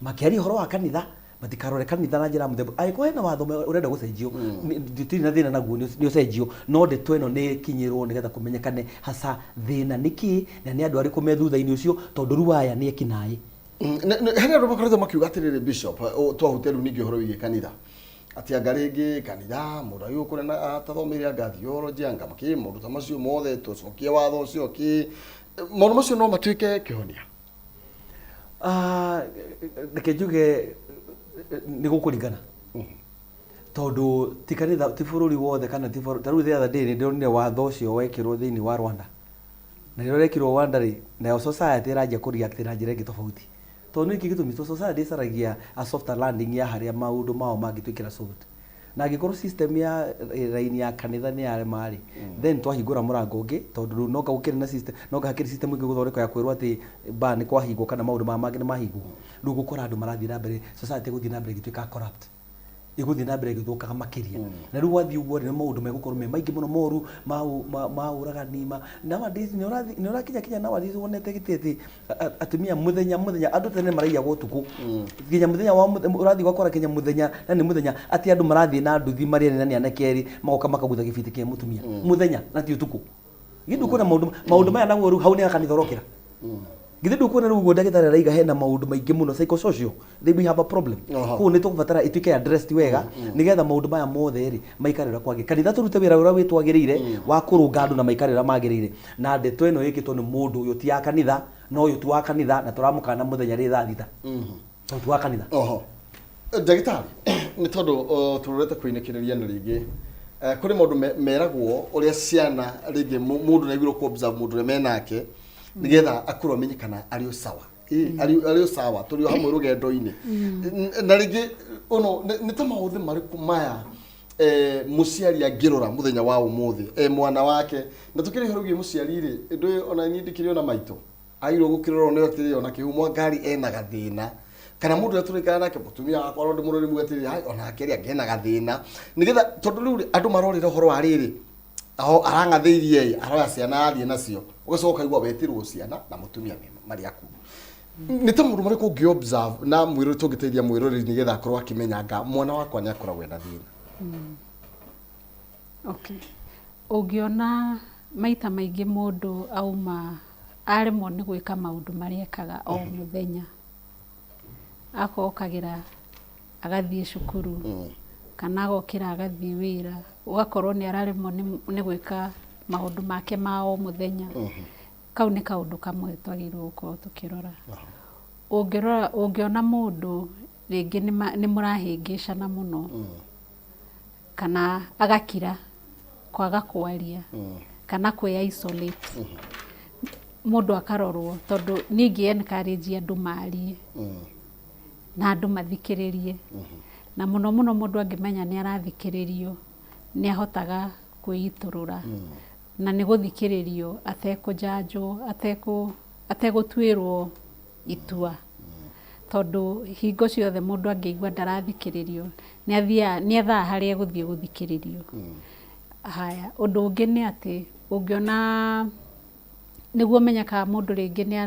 Makĩaria ũhoro wa kanitha, matikarore kanitha na njĩra ya mũthemba, angĩkorwo hena watho ũrenda gũcenjio, tũtirĩ na thĩna naguo nĩ ũcenjio, no ndeto ĩno nĩ ĩkinyĩrwo nĩgetha kũmenyekane hasa thĩna nĩ kĩ na nĩ andũ arĩkũ me thutha-inĩ ũcio, tondũ rĩu aya nĩ ekinaĩ. Harĩ andũ makoretwo makiuga atĩrĩrĩ Bishop, twahutia rĩu ningĩ ũhoro wĩgiĩ kanitha, atĩ anga rĩngĩ kanitha mũndũ agĩrĩirwo kũrĩa na atathomeire anga theology anga makĩ maũndũ ta macio mothe tũcokie watho ũcio kĩ maũndũ macio no matuĩke kĩhonia. Ah, reke njuge nĩ gũkũringana tondũ ti kanitha ti bũrũri wothe kana ti bũrũri ta rĩu the other day nĩ ndĩronire watho ũcio wekĩrwo thĩinĩ wa Rwanda na rĩrĩa ũrekĩrwo Rwanda rĩ nayo society ĩranjia kũ react na njĩra ĩngĩ tofauti tondũ nĩkĩ gĩtũmi tondũ society ĩcaragia a softer landing ya harĩa maũndũ mao mangĩtuĩkĩra soft na angĩkorwo system ya raini ya kanitha nĩ yarema rĩ, then twahingũra mũrango ũngĩ tondũ rĩu noka gũkĩrĩ na system noka hakĩrĩ system ĩngĩ gũthondekwo ya kwĩrwo atĩ bar nĩ kwahingwo kana maũndũ maya mangĩ nĩ mahingwo rĩu gũkora andũ marathiĩ na mbere society ĩgũthiĩ na mbere ĩgĩtuĩka corrupt ĩgũthiĩ na mbere ĩgĩthũkaga makĩria na rĩu wathiĩ ũguo rĩ nĩ maũndũ megũkorwo me maingĩ mũno moru ma ũragani ma nowadays nĩ ũrakinya kinya nowadays wonete gĩtĩ atĩ atumia muthenya muthenya andu tene maraiyagwo utuku nginya muthenya wa urathi gwakora nginya muthenya na ni muthenya ati andu marathie na nduthi marĩ ene na nĩ anake erĩ magoka makagutha gĩbiti kĩa mutumia muthenya na ti utuku githĩ ndũkuona maũndũ maũndũ maya naguo rĩu hau nĩ kanitha ũrokĩra githĩ ndũkuona rĩu ũguo ndagĩtarĩ araiga hena maũndũ maingĩ mũno psychosocial they we have a problem koguo nĩ tũkũbatara ĩtuĩke addressed wega nĩgetha maũndũ maya mothe rĩ maikare ũrĩa kwagĩrĩire kanitha tũrute wĩra ũrĩa wĩtwagĩrĩire wa kũrũnga andũ na maikare ũrĩa magĩrĩire na ndeto ĩno ĩkĩtwo nĩ mũndũ ũyũ ti ya kanitha na ũyũ ti wa kanitha na tũramũkana mũthenya rĩ thaa thita tondũ ti wa kanitha Oho. Ndagĩtarĩ, nĩ tondũ tũrorete kũinĩkĩrĩria na rĩngĩ kũrĩ maũndũ meragwo ũrĩa ciana rĩngĩ mũndũ nĩ agĩrĩirwo kũ observe mũndũ ũrĩa menake nĩgetha akorwo amenye kana arĩ o sawa. Arĩ o sawa tũrĩ o hamwe rũgendo-inĩ. Na rĩngĩ ũno nĩ ta maũthĩ marĩkũ maya mũciari angĩrora mũthenya wa ũmũthĩ mwana wake na tũkĩrĩ ũhoro wĩgiĩ mũciari rĩ ndũĩ ona niĩ ndikĩrĩ ona maitũ agĩrĩirwo gũkĩrorwo nĩ atĩrĩrĩ ona kĩhumo ngari ena gathĩna kana mũndũ ũrĩa tũraikara nake mũtumia wakwa no ndĩmũrore muge atĩrĩrĩ hai onake rĩ anga ena gathĩna nĩgetha tondũ rĩu rĩ andũ marorĩra ũhoro wa rĩrĩ aho arang'athĩirie ĩ aroya ciana athiĩ nacio ũgacoka ũkaigua wetĩrwo ciana na mũtumia marĩ aku nĩ ta maũndũ marĩkũ ũngĩ observe na mwĩrori tũngĩteithia mwĩroreri nĩgetha akorwo akĩmenya anga mwana wakwa nĩ akoragwo ena thĩna? Okay. Ũngĩona maita maingĩ mũndũ auma aremwo nĩ gwĩka maũndũ marĩa ekaga o mũthenya, akorwo okagĩra agathiĩ cukuru kana agokĩra agathiĩ wĩra, ũgakorwo nĩ araremwo nĩ gwĩka maũndũ make ma o mũthenya, Kau nĩ kaũndũ kamwe twagĩrĩirwo gũkorwo tũkĩrora. Ũngĩrora, ũngĩona mũndũ rĩngĩ nĩ mũrahĩngĩcana mũno, kana agakira, kwaga kwaria, kana kwĩ isolate, mũndũ akarorwo tondũ niĩ ingĩ encourage andũ marie, na andũ mathikĩrĩrie. Na mũno mũno mũndũ angĩmenya nĩ arathikĩrĩrio, Nĩ ahotaga kwĩitũrũra na nĩ gũthikĩrĩrio atekũjanjwo, ategũtuĩrwo itua, tondũ hingo ciothe mũndũ angĩigua ndarathikĩrĩrio, nĩ athiaga, nĩ ethaga harĩa egũthiĩ gũthikĩrĩrio. Haya, ũndũ ũngĩ nĩ atĩ ũngĩona nĩguo ũmenye kana mũndũ rĩngĩ nĩ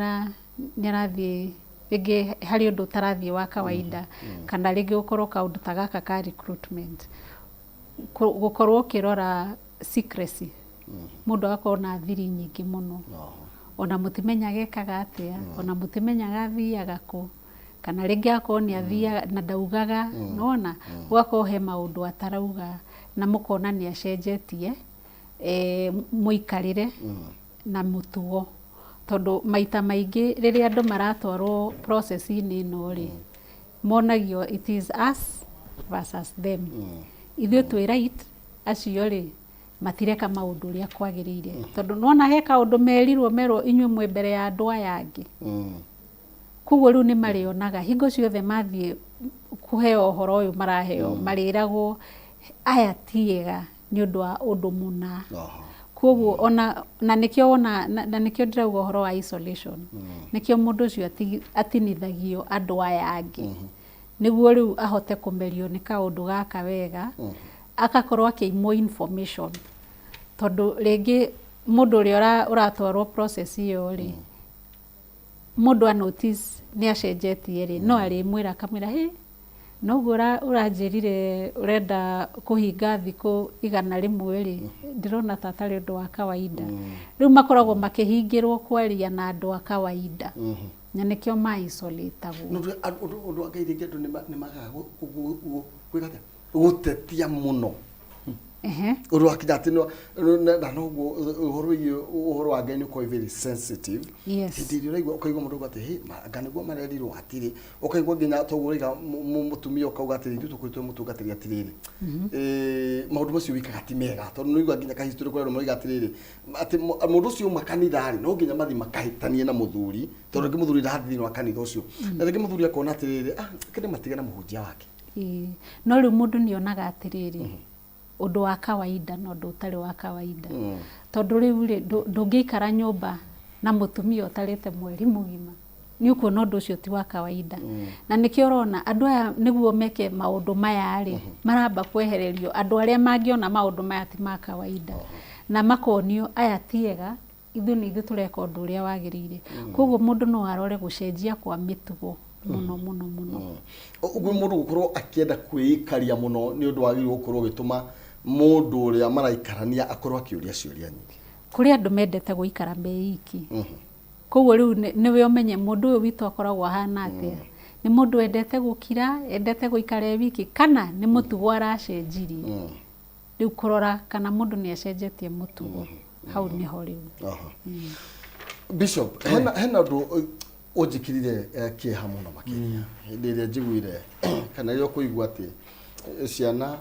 arathiĩ rĩngĩ harĩ ũndũ ũtarathiĩ wa kawaida, kana rĩngĩ gũkorwo kaũndũ ta gaka ka recruitment, gũkorwo ũkĩrora secrecy, mũndũ agakorwo na thiri nyingĩ mũno, ona mũtimenyaga ekaga atĩa, ona mũtimenyaga athiaga kũ, kana rĩngĩ agakorwo nĩ athiaga na ndaugaga, nĩwona, gũgakorwo he maũndũ atarauga na mũkona nĩ acenjetie mũikarĩre na mũtugo. Tondũ maita maingĩ rĩrĩa andũ maratwarwo process-inĩ ĩno rĩ, monagio it is us versus them. Ithuĩ twĩ right, acio rĩ matireka maũndũ ũrĩa kwagĩrĩire. Tondũ nĩwona he kaũndũ merirwo merwo inyuĩ mwĩ mbere ya andũ aya angĩ. Koguo rĩu nĩ marĩonaga hingo ciothe mathiĩ kũheo ũhoro ũyũ maraheo, marĩragwo aya ti ega nĩ ũndũ wa ũndũ mũna. Koguo ona na nĩkĩo wona na nĩkĩo ndĩrauga ũhoro wa isolation. Nĩkĩo mũndũ ũcio atinithagio andũ aya angĩ. Nĩguo rĩu ahote kũmerio nĩ kaũndũ gaka wega, agakorwo akĩimwo information. Tondũ rĩngĩ mũndũ ũrĩa ũratwarwo process ĩyo rĩ, mũndũ a notice nĩ acenjetie rĩ, no arĩmwĩra akamwĩra, hĩ, noguo ũranjĩrire ũrenda kũhinga thikũ 100 rĩ, ndĩrona ta atarĩ ũndũ wa kawaida. Rĩu makoragwo makĩhingĩrwo kwaria na andũ a kawaida, na nĩkĩo ma isolate-agwo. Ũndũ wa Ngai rĩngĩ andũ nĩ magaga gwĩka atĩa? Gũtetia mũno. Ũndũ wakinya atĩ na noguo ũhoro wĩgiĩ ũhoro wa Ngai nĩ ũkoragwo very sensitive. Hĩndĩ ĩrĩa ũraigua, ũkaigua mũndũ auga atĩ hĩ, anga nĩguo marerirwo hatirĩ, ũkaigua nginya toguo ũraiga mũtumia ũkauga atĩrĩ, ithuĩ tũkoretwo mũtungatĩri atĩrĩrĩ, maũndũ macio wĩkaga ti mega, tondũ nĩ ũraigua nginya kahistory kũrĩ andũ maroiga atĩrĩrĩ, atĩ mũndũ ũcio auma kanitha rĩ, no nginya mathiĩ makahĩtanie na mũthuri, tondũ rĩngĩ mũthuri ndarathiĩ thĩinĩ wa kanitha ũcio, na rĩngĩ mũthuri akona atĩrĩrĩ, ah, reke ndĩmatige na mũhunjia wake. Ĩĩ. No rĩu mũndũ nĩ onaga atĩrĩrĩ, ũndũ wa kawaida na ũndũ ũtarĩ wa kawaida. Tondũ rĩu rĩ, ndũngĩikara nyũmba na mũtumia ũtarĩte mweri mũgima. Nĩ ũkuona ũndũ ũcio ti wa kawaida. Na nĩkĩo ũrona andũ aya nĩguo meke maũndũ maya rĩ, maramba kwehererio andũ arĩa mangĩona maũndũ maya ti ma kawaida. Na makonio aya ti ega, ithuĩ nĩ ithuĩ tũreka ũndũ ũrĩa wagĩrĩire. Koguo mũndũ no arore gũcenjia kwa mĩtugo mũno mũno mũno. Ũguo mũndũ gũkorwo akĩenda kwĩikaria mũno nĩ ũndũ wagĩrĩirwo gũkorwo ũgĩtũma mũndũ ũrĩa maraikarania akorwo akĩũria ciũria nyingĩ. Kũrĩ andũ mendete gũikara me iki. Koguo rĩu nĩwe ũmenye mũndũ ũyũ witũ akoragwo ahana atĩa. Nĩ mũndũ wendete gũkira, endete gũikara e wiki, kana nĩ mũtugo aracenjirie. Rĩu kũrora kana mũndũ nĩ acenjetie mũtugo, hau nĩho rĩu. Bishop, hena ũndũ ũnjĩkĩrire kĩeha mũno makĩria hĩndĩ ĩrĩa njiguire kana rĩrĩa ũkũigua atĩ ciana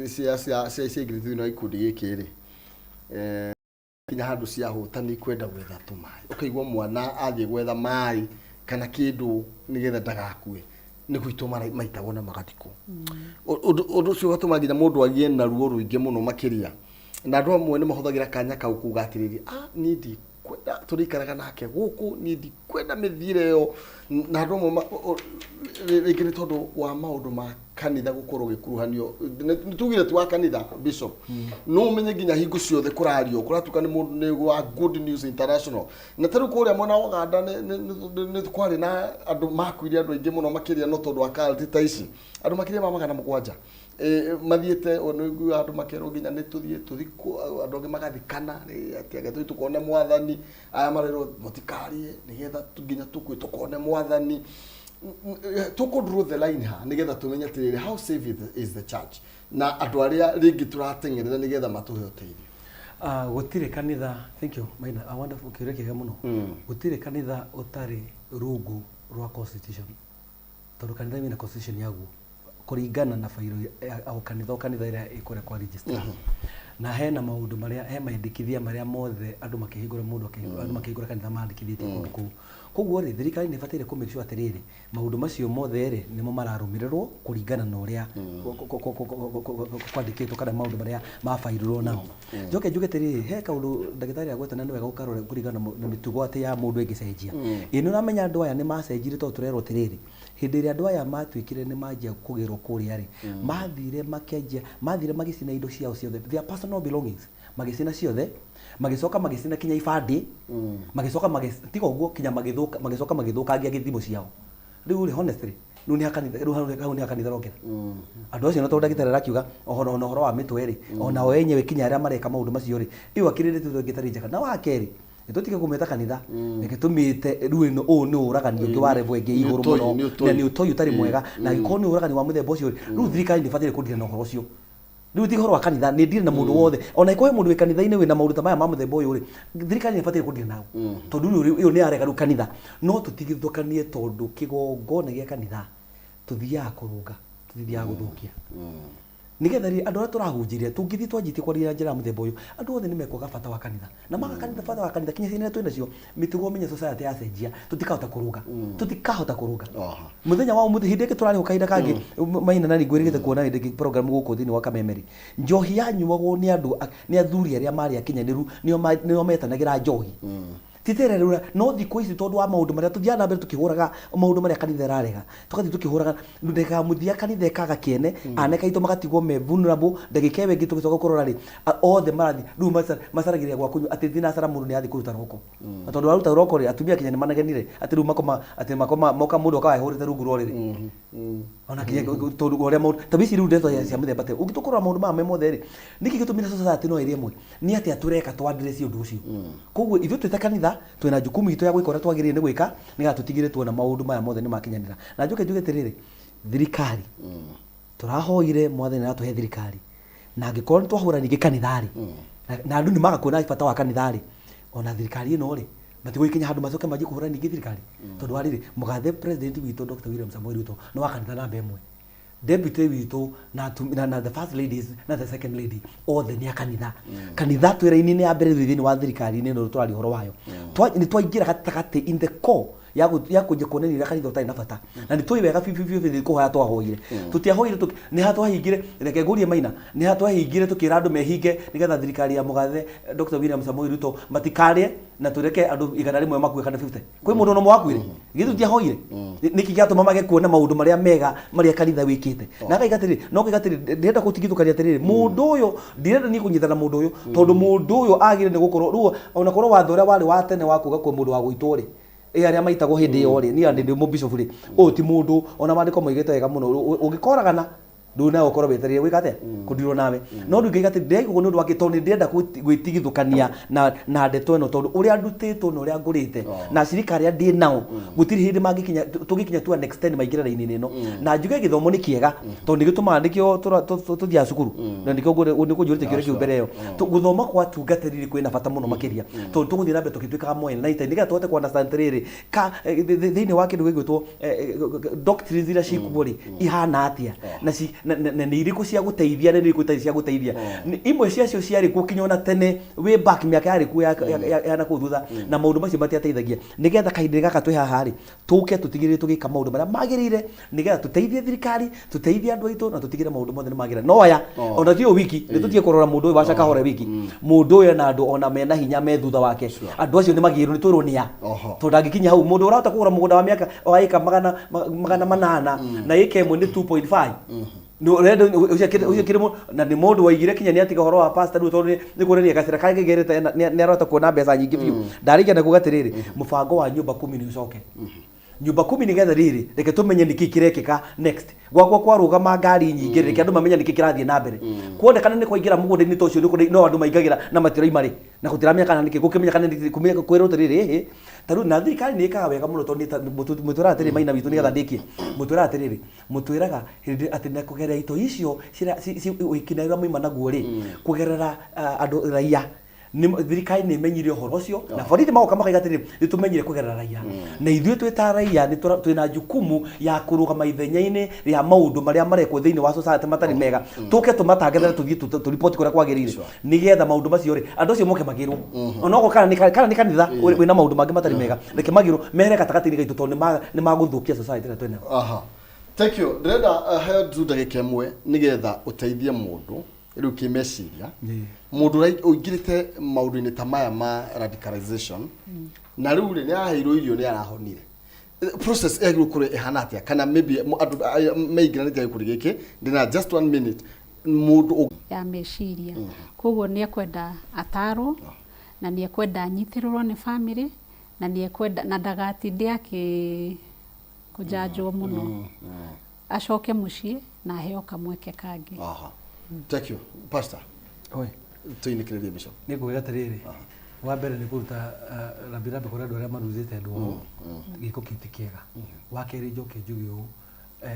cia ciaingĩrĩtio thĩinĩ wa gĩkundi gĩkĩ rĩ, kinya handũ ciahũta nĩ ikwenda gwetha tũmaĩ, ũkaigua mwana athiĩ gwetha maĩ kana kĩndũ nĩgetha ndagakue, nĩ gũitwo maitagwo na magathikwo. Ũndũ ũcio ũgatũma nginya mũndũ agĩe na ruo rũingĩ mũno makĩria, na andũ amwe nĩ mahũthagĩra kanya kau kuga atĩrĩrĩ, ah, niĩ ndikwenda tũrĩikaraga nake gũkũ, niĩ ndikwenda mĩthiĩre ĩyo. Na andũ amwe rĩngĩ nĩ tondũ wa maũndũ ma kanitha gũkorwo gĩkuruhanio, nĩ tugire ti wa kanitha, Bishop, no ũmenye nginya hingo ciothe kũrario kũratuĩka nĩ mũndũ nĩ wa Good News International. Na ta rĩu kũrĩa mwena wa Uganda nĩ kwarĩ na andũ makuire, andũ aingĩ mũno makĩria, no tondũ wa cult ta ici, andũ makĩria ma 700 mathiĩte. Nĩ ũiguaga andũ makerwo nginya nĩ tũthiĩ tũthikwo, andũ angĩ magathikana atĩ anga tũthiĩ tũkone mwathani, aya marerwo mũtikarĩe nĩgetha nginya tũkue tũkone mwathani. Tũkũ draw the line ha nĩgetha tũmenye atĩrĩrĩ, how safe is the church na andũ arĩa rĩngĩ tũrateng'erera nĩgetha matũhe ũteithio? Ah, gũtirĩ kanitha, thank you Maina, a wonderful kĩũria kĩega mũno. Gũtirĩ kanitha ũtarĩ rungu rwa constitution, tondũ kanitha wĩna constitution yaguo kũringana na bairo ya o kanitha ĩrĩa ĩkũrĩa kwa registrar. Na hena maũndũ marĩa, he mendekithia marĩa mothe andũ makĩhingũra, mũndũ akĩhingũra, andũ makĩhingũra kanitha mandĩkithĩtie kũndũ kũu. Koguo rĩ, thirikari nĩ ĩbataire kũ make sure atĩrĩrĩ, maũndũ macio mothe rĩ, nĩmo mararũmĩrĩrwo kũringana na ũrĩa kwandĩkĩtwo kana maũndũ marĩa mabairwo nao. Njoke njuge atĩrĩrĩ, he kaũndũ ndagĩtarĩ agweta na nĩ wega gũkarora kũringana na mĩtugo atĩ ya mũndũ ĩngĩcenjia. Ĩĩ nĩ ũramenya andũ aya nĩ macenjirie tondũ tũrerwo atĩrĩrĩ, hĩndĩ ĩrĩa andũ aya matuĩkire nĩ manjia kũgĩrwo kũrĩa rĩ, mathire makĩanjia, mathire magĩcina indo ciao ciothe, their personal belongings, magĩcina ciothe, magĩcoka magĩcina kinya ibandĩ, magĩcoka tiga ũguo kinya magĩthũka, magĩcoka magĩthũkangia gĩthimo ciao. Rĩu rĩ, honestly, rĩu nĩ ha kanitha, rĩu hau hau nĩ ha kanitha rokĩra. Andũ acio na tondũ ndagĩtarĩ arakiuga ona ona ũhoro wa mĩtwe rĩ, ona o enyewe kinya arĩa mareka maũndũ macio rĩ, ĩyo akĩrĩ ndeto ĩngĩ ĩtarĩ njega. Na wa kerĩ, nĩtũtige kũmĩta kanitha, reke tũmĩte rĩu ĩno ũũ nĩ ũragani ũngĩ wa level ĩngĩ Nĩ igũrũ ũtoi, mũno, nĩ ũtoi. na nĩ ũtoi ũtarĩ mwega, na angĩkorwo nĩ ũragani wa mũthemba ũcio rĩ, rĩu thirikari nĩ ĩbataire kũndira na ũhoro ũcio. Rĩu ti ũhoro wa kanitha, nĩ ndire na mũndũ wothe. Ona ĩkorwo he mũndũ wĩ kanitha-inĩ wĩna maũndũ ta maya ma mũthemba ũyũ rĩ, thirikari nĩ ĩbataire kũndira nao. Tondũ rĩu ĩyo nĩ yarega rĩu kanitha. No tũtigithũkanie tondũ kĩgongona gĩa kanitha tũthiaga kũrũnga, tũtithiaga gũthũkia. Nĩgetha rĩrĩ, andũ arĩa tũrahunjĩria, tũngĩthiĩ twanjĩtie kwaria na njĩra ya mũthemba ũyũ, andũ othe nĩ mekwaga bata wa kanitha. Na maga kanitha, bata wa kanitha, kinya ciana iria twĩ nacio, mĩtugo ũmenye society yacenjia, tũtikahota kũrũnga. Tũtikahota kũrũnga. Mũthenya wa ũmũthĩ, hĩndĩ ĩngĩ tũrarĩ ho kahinda kangĩ, Maina na nĩngwĩrĩgĩte kuona hĩndĩ ĩngĩ program gũkũ thĩinĩ wa Kameme rĩ, njohi yanyuagwo nĩ andũ, nĩ athuri arĩa marĩ akinyanĩru, nĩo nĩo metanagĩra njohi. Ti ta ĩrĩa rĩu no thikũ ici tondũ wa maũndũ marĩa tũthiaga na mbere tũkĩhũraga maũndũ marĩa kanitha ĩrarega, tũgathiĩ tũkĩhũraga, ndagĩka ya mũthia kanitha ĩkaga kĩene, anake aitũ magatigwo me vulnerable, ndagĩka ĩyo ĩngĩ tũgĩcoka kũrora rĩ, othe marathiĩ, rĩu macaragĩria gwa kũnyua, atĩ thinacara mũndũ nĩ athiĩ kũruta roko. Na tondũ waruta roko rĩ, atumia kinya nĩ manegenire, atĩ rĩu makoma, atĩ makoma, moka mũndũ okaga ahũrĩte rungu rwa ũrĩrĩ. Ona kinya tondũ ũrĩa maũndũ, ta ici rĩu ndeto cia mũthemba ta ũyũ, ũngĩtua kũrora maũndũ maya me mothe rĩ, nĩkĩ gĩtũmire society no ĩrĩ ĩmwe? Nĩ atĩa tũreka tũ address ũndũ ũcio? Koguo ithuĩ twĩ ta kanitha, twĩna jukumu itũ ya gwĩka ũrĩa twagĩrĩire nĩ gwĩka, nĩgetha tũtigĩrĩre tuona maũndũ maya mothe nĩ makinyanĩra. Na njoke njuge atĩrĩrĩ, thirikari, tũrahoire mwathani aratũhe thirikari, na angĩkorwo nĩ twahũra ningĩ kanitha rĩ, na andũ nĩ maga kuona bata wa kanitha rĩ, ona thirikari ĩno rĩ, matigũgĩkinya handũ macoke manjie kũhũra ningĩ thirikari. Tondũ wa rĩrĩ, mũgathe president witũ Dr. William Samoei Ruto nĩ wa kanitha namba ĩmwe. Deputy witũ na, na, na the first ladies na the second lady othe nĩ a kanitha. Kanitha twĩ raini-inĩ ya mbere thĩinĩ wa thirikari-inĩ ĩno tũraria ũhoro wayo. Nĩ twaingĩra gatagatĩ in the core ya ya kũnjia kuonania ũrĩa kanitha ũtarĩ na bata. Na nĩ tũĩ wega biũ biũ biũ biũ nĩ kũhoya twahoire. Tũtiahoire tũkĩ, nĩ ha twahingire, reke ngũrie Maina, nĩ ha twahingire tũkĩra andũ mehinge nĩgetha thirikari ya mũgathe Dr. William Samoei Ruto matikarĩe na tũreke andũ 100 makue kana 50. Kwĩ mũndũ ona ũmwe wakuire? Githĩ tũtiahoire? Nĩkĩ gĩatũma mage kuona maũndũ marĩa mega marĩa kanitha wĩkĩte? Na ngaiga atĩrĩrĩ, no ngaiga atĩrĩrĩ, ndĩrenda gũtigithũkania atĩrĩrĩ, mũndũ ũyũ, ndirenda niĩ kũnyitana na mũndũ ũyũ, tondũ mũndũ ũyũ agĩrĩire nĩ gũkorwo, rĩu ona korwo watho ũrĩa warĩ wa tene wa kuga kwĩ mũndũ wa gũitwo rĩ, ĩ arĩa maitagwo hĩndĩ ĩyo rĩ, niĩ ndĩ mũbishop rĩ, ũyũ ti mũndũ, ona maandĩko moigĩte wega mũno, ũngĩkoragana, rĩu nawe ũkorwo wetereire gwĩka atĩa kũndirwo nawe. No rĩu ngaiga atĩ ndĩraiga ũguo nĩ ũndũ wa kĩ? Tondũ nĩ ndĩrenda gwĩtigithũkania na ndeto ĩno, tondũ ũrĩa ndutĩtwo na ũrĩa ngũrĩte na acirika arĩa ndĩ nao, gũtirĩ hĩndĩ mangĩkinya, tũngĩkinya to an extent maingĩre raini-inĩ ĩno. Na njuge gĩthomo nĩ kĩega, tondũ nĩ gĩtũmaga nĩkĩo tũthiaga cukuru, na nĩkĩo nĩ ũkũnjũrĩtie kĩũria kĩu mbere ĩyo. Gũthoma kwa atungatĩri kwĩna bata mũno makĩria, tondũ tũgũthiĩ na mbere tũgĩtuĩkaga more enlightened, nĩgetha tũhote kũ understand atĩrĩrĩ, ka thĩinĩ wa kĩndũ gĩgwĩtwo doctrines iria cikuo rĩ, ihana atĩa, na na nĩ irĩkũ cia gũteithia na nĩ irĩkũ itarĩ cia gũteithia. Imwe ciacio ciarĩ kuo kinya ona tene way back mĩaka yarĩ kuo ya na kũu thutha, na maũndũ macio matiateithagia. Nĩgetha kahinda gaka twĩ haha rĩ, tũke tũtigĩrĩre tũgĩka maũndũ marĩa magĩrĩire, nĩgetha tũteithie thirikari, tũteithie andũ aitũ, na tũtigĩrĩre maũndũ mothe nĩ magĩrĩra. No aya, ona ti ũyũ wiki, nĩ tũtige kũrora mũndũ ũyũ wa Shakahola wiki. Mũndũ ũyũ ena andũ ona mena hinya me thutha wake. Andũ acio nĩ magĩrĩirwo nĩ twĩrwo nĩ a. Tondũ ndangĩkinya hau, mũndũ ũrahota kũgũra mũgũnda wa mĩaka wa ĩka 800 na ĩka ĩmwe nĩ 2.5. Nĩ ũrenda ũcio akĩrĩ ũcio akĩrĩ na nĩ mũndũ waigire kinya nĩ atiga ũhoro wa pastor rĩu tondũ nĩ kuonania gacĩra karĩa kaigerete nĩ arahota kuona mbeca nyingĩ biũ. Ndarĩkia na kuga atĩrĩrĩ, mũbango wa nyũmba kumi nĩ ũcoke. Nyũmba kumi nĩgetha rĩrĩ, reke tũmenye nĩkĩ kĩrekĩka next. Gwakwa kwarũgama ngari nyingĩ, reke andũ mamenye nĩkĩ kĩrathiĩ na mbere. Kuonekana nĩ kwaingĩra mũgũnda-inĩ ta ũcio nĩ no andũ maingagĩra na matiraima rĩ, na gũtiramenyeka kana nĩkĩ, gũkĩmenyeka nĩkĩ, kwĩrwo atĩrĩrĩ, ĩhĩ, ta rĩu na thirikari nĩ ĩkaga wega mũno tondũ mũtwĩraga atĩrĩrĩ Maina witũ nĩgetha ndĩkie, mũtwĩraga atĩrĩrĩ, mũtwĩraga hĩndĩ atĩ na kũgerera itoi icio wĩkinaĩ ũrĩa moima naguo rĩ, kũgerera andũ raia. Thirikari nĩ ĩmenyire ũhoro ũcio na borithi magoka makaiga atĩrĩrĩ, nĩ tũmenyire kũgerera raia, na ithuĩ twĩ ta raia nĩ twĩna jukumu ya kũrũgama ithenya-inĩ rĩa maũndũ marĩa marekwo thĩinĩ wa society matarĩ mega, tũke tũmatangathe, tũthiĩ tũriboti kũrĩa kwagĩrĩire, nĩgetha maũndũ macio rĩ, andũ acio moke magĩrwo, onokorwo kana nĩ kanitha wĩna maũndũ mangĩ matarĩ mega, reke magĩrwo mehere gatagatĩ-inĩ gaitũ, tondũ nĩ magũthũkia society ĩrĩa twĩnayo. Aha. Thank you. Ndĩrenda heo tu ndagĩka ĩmwe nĩgetha ũteithie mũndũ rĩu kĩmeciria, mũndũ ũingĩrĩte maũndũ-inĩ ta maya ma radicalization, na rĩu rĩ, nĩ aheirwo irio, nĩ arahonire. Process yagĩrĩirwo gũkorwo ĩhana atĩa? Kana maybe andũ meingĩranĩtie gĩkundi gĩkĩ, ndĩna just one minute, mũndũ Ya meciria. Koguo nĩ ekwenda atarwo, na nĩ ekwenda anyitĩrĩrwo nĩ family, na nĩ ekwenda na ndagatinde akĩ kũjanjwo mũno, acoke mũciĩ na aheo kamweke kangĩ. Aha. Thank you. Pastor. Oi. Tũinĩkĩrĩrie, Bishop. Nĩ nguga atĩrĩrĩ, wa mbere nĩ kũruta rambirambi kũrĩ andũ arĩa maruzĩte andũ ao, gĩko kĩu ti kĩega. Wa kerĩ, njoke njuge ũũ,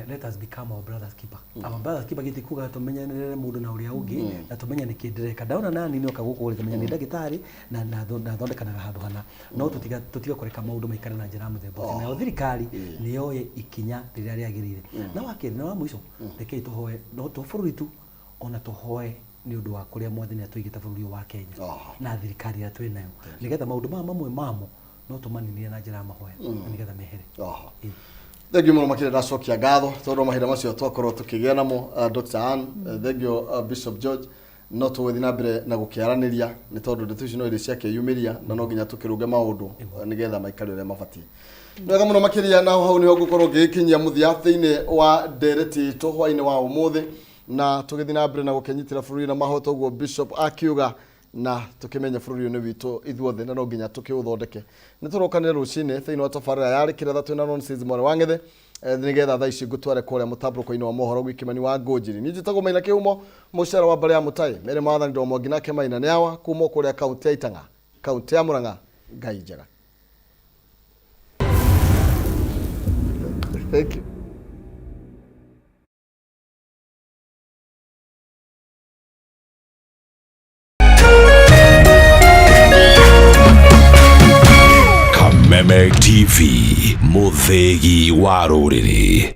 let us become our brother's keeper. Our brother's keeper gĩti kuga tũmenyanĩrĩre mũndũ na ũrĩa ũngĩ, na tũmenye nĩkĩ ndĩreka. Ndona nani nĩoka gũkũ rĩ, tũmenye nĩ ndagĩtarĩ na thondekanaga handũ hana, no tũtiga kũreka maũndũ maikare na njĩra ya mũthemba ũcio. Nayo thirikari nĩ yoye ikinya rĩrĩa rĩagĩrĩire. Na wa kerĩ na wa mũico, rekei tũhoe, no to bũrũri tu, ona tũhoe nĩ ũndũ wa kũrĩa mwathani atũigĩte bũrũri ũyũ wa Kenya na thirikari ĩrĩa twĩ nayo, nĩgetha maũndũ maya mamwe mamo no tũmaninire na njĩra ya mahoya, na nĩgetha mehere. Thank you mũno makĩria. Ndacokia ngatho tondũ mahinda macio twakorwo tũkĩgĩa namo, Dr. Ann, thank you, Bishop George. No tũgũthiĩ na mbere na gũkĩaranĩria, nĩ tondũ ndeto ici no irĩ ciakĩyumĩria, na no nginya tũkĩrũnge maũndũ nĩgetha maikare ũrĩa mabatiĩ. Nĩ wega mũno makĩria. Na hau nĩho ngũkorwo ngĩgĩkinyia mũthia thĩinĩ wa ndereti itũ hwainĩ wa ũmũthĩ, na tũgĩthiĩ na mbere na gũkĩnyitĩra bũrũri na mahoto, ũguo Bishop akiuga, na tũkĩmenye bũrũri ũyũ nĩ witũ ithuothe, na no nginya tũkĩũthondeke. Nĩ tũrokanire rũcinĩ thĩinĩ wa tabarĩra yarĩ kĩratha twĩna nonsense mwarĩ wa ng'ethe, nĩgetha thaa ici ngũtware kũrĩa mũtambũrũko-inĩ wa mohoro gwikĩmani wa ngũnjiri. Niĩ njĩtagwo Maina Kĩhumo, mũcara wa mbarĩ ya mũtai mere maathani ndo mwangi, nake Maina nĩ awa kuma kũrĩa kaũntĩ ya Itang'a, kaũntĩ ya Murang'a. Ngai njega. Thank you. Kameme TV, mũthĩgi wa rũrĩrĩ.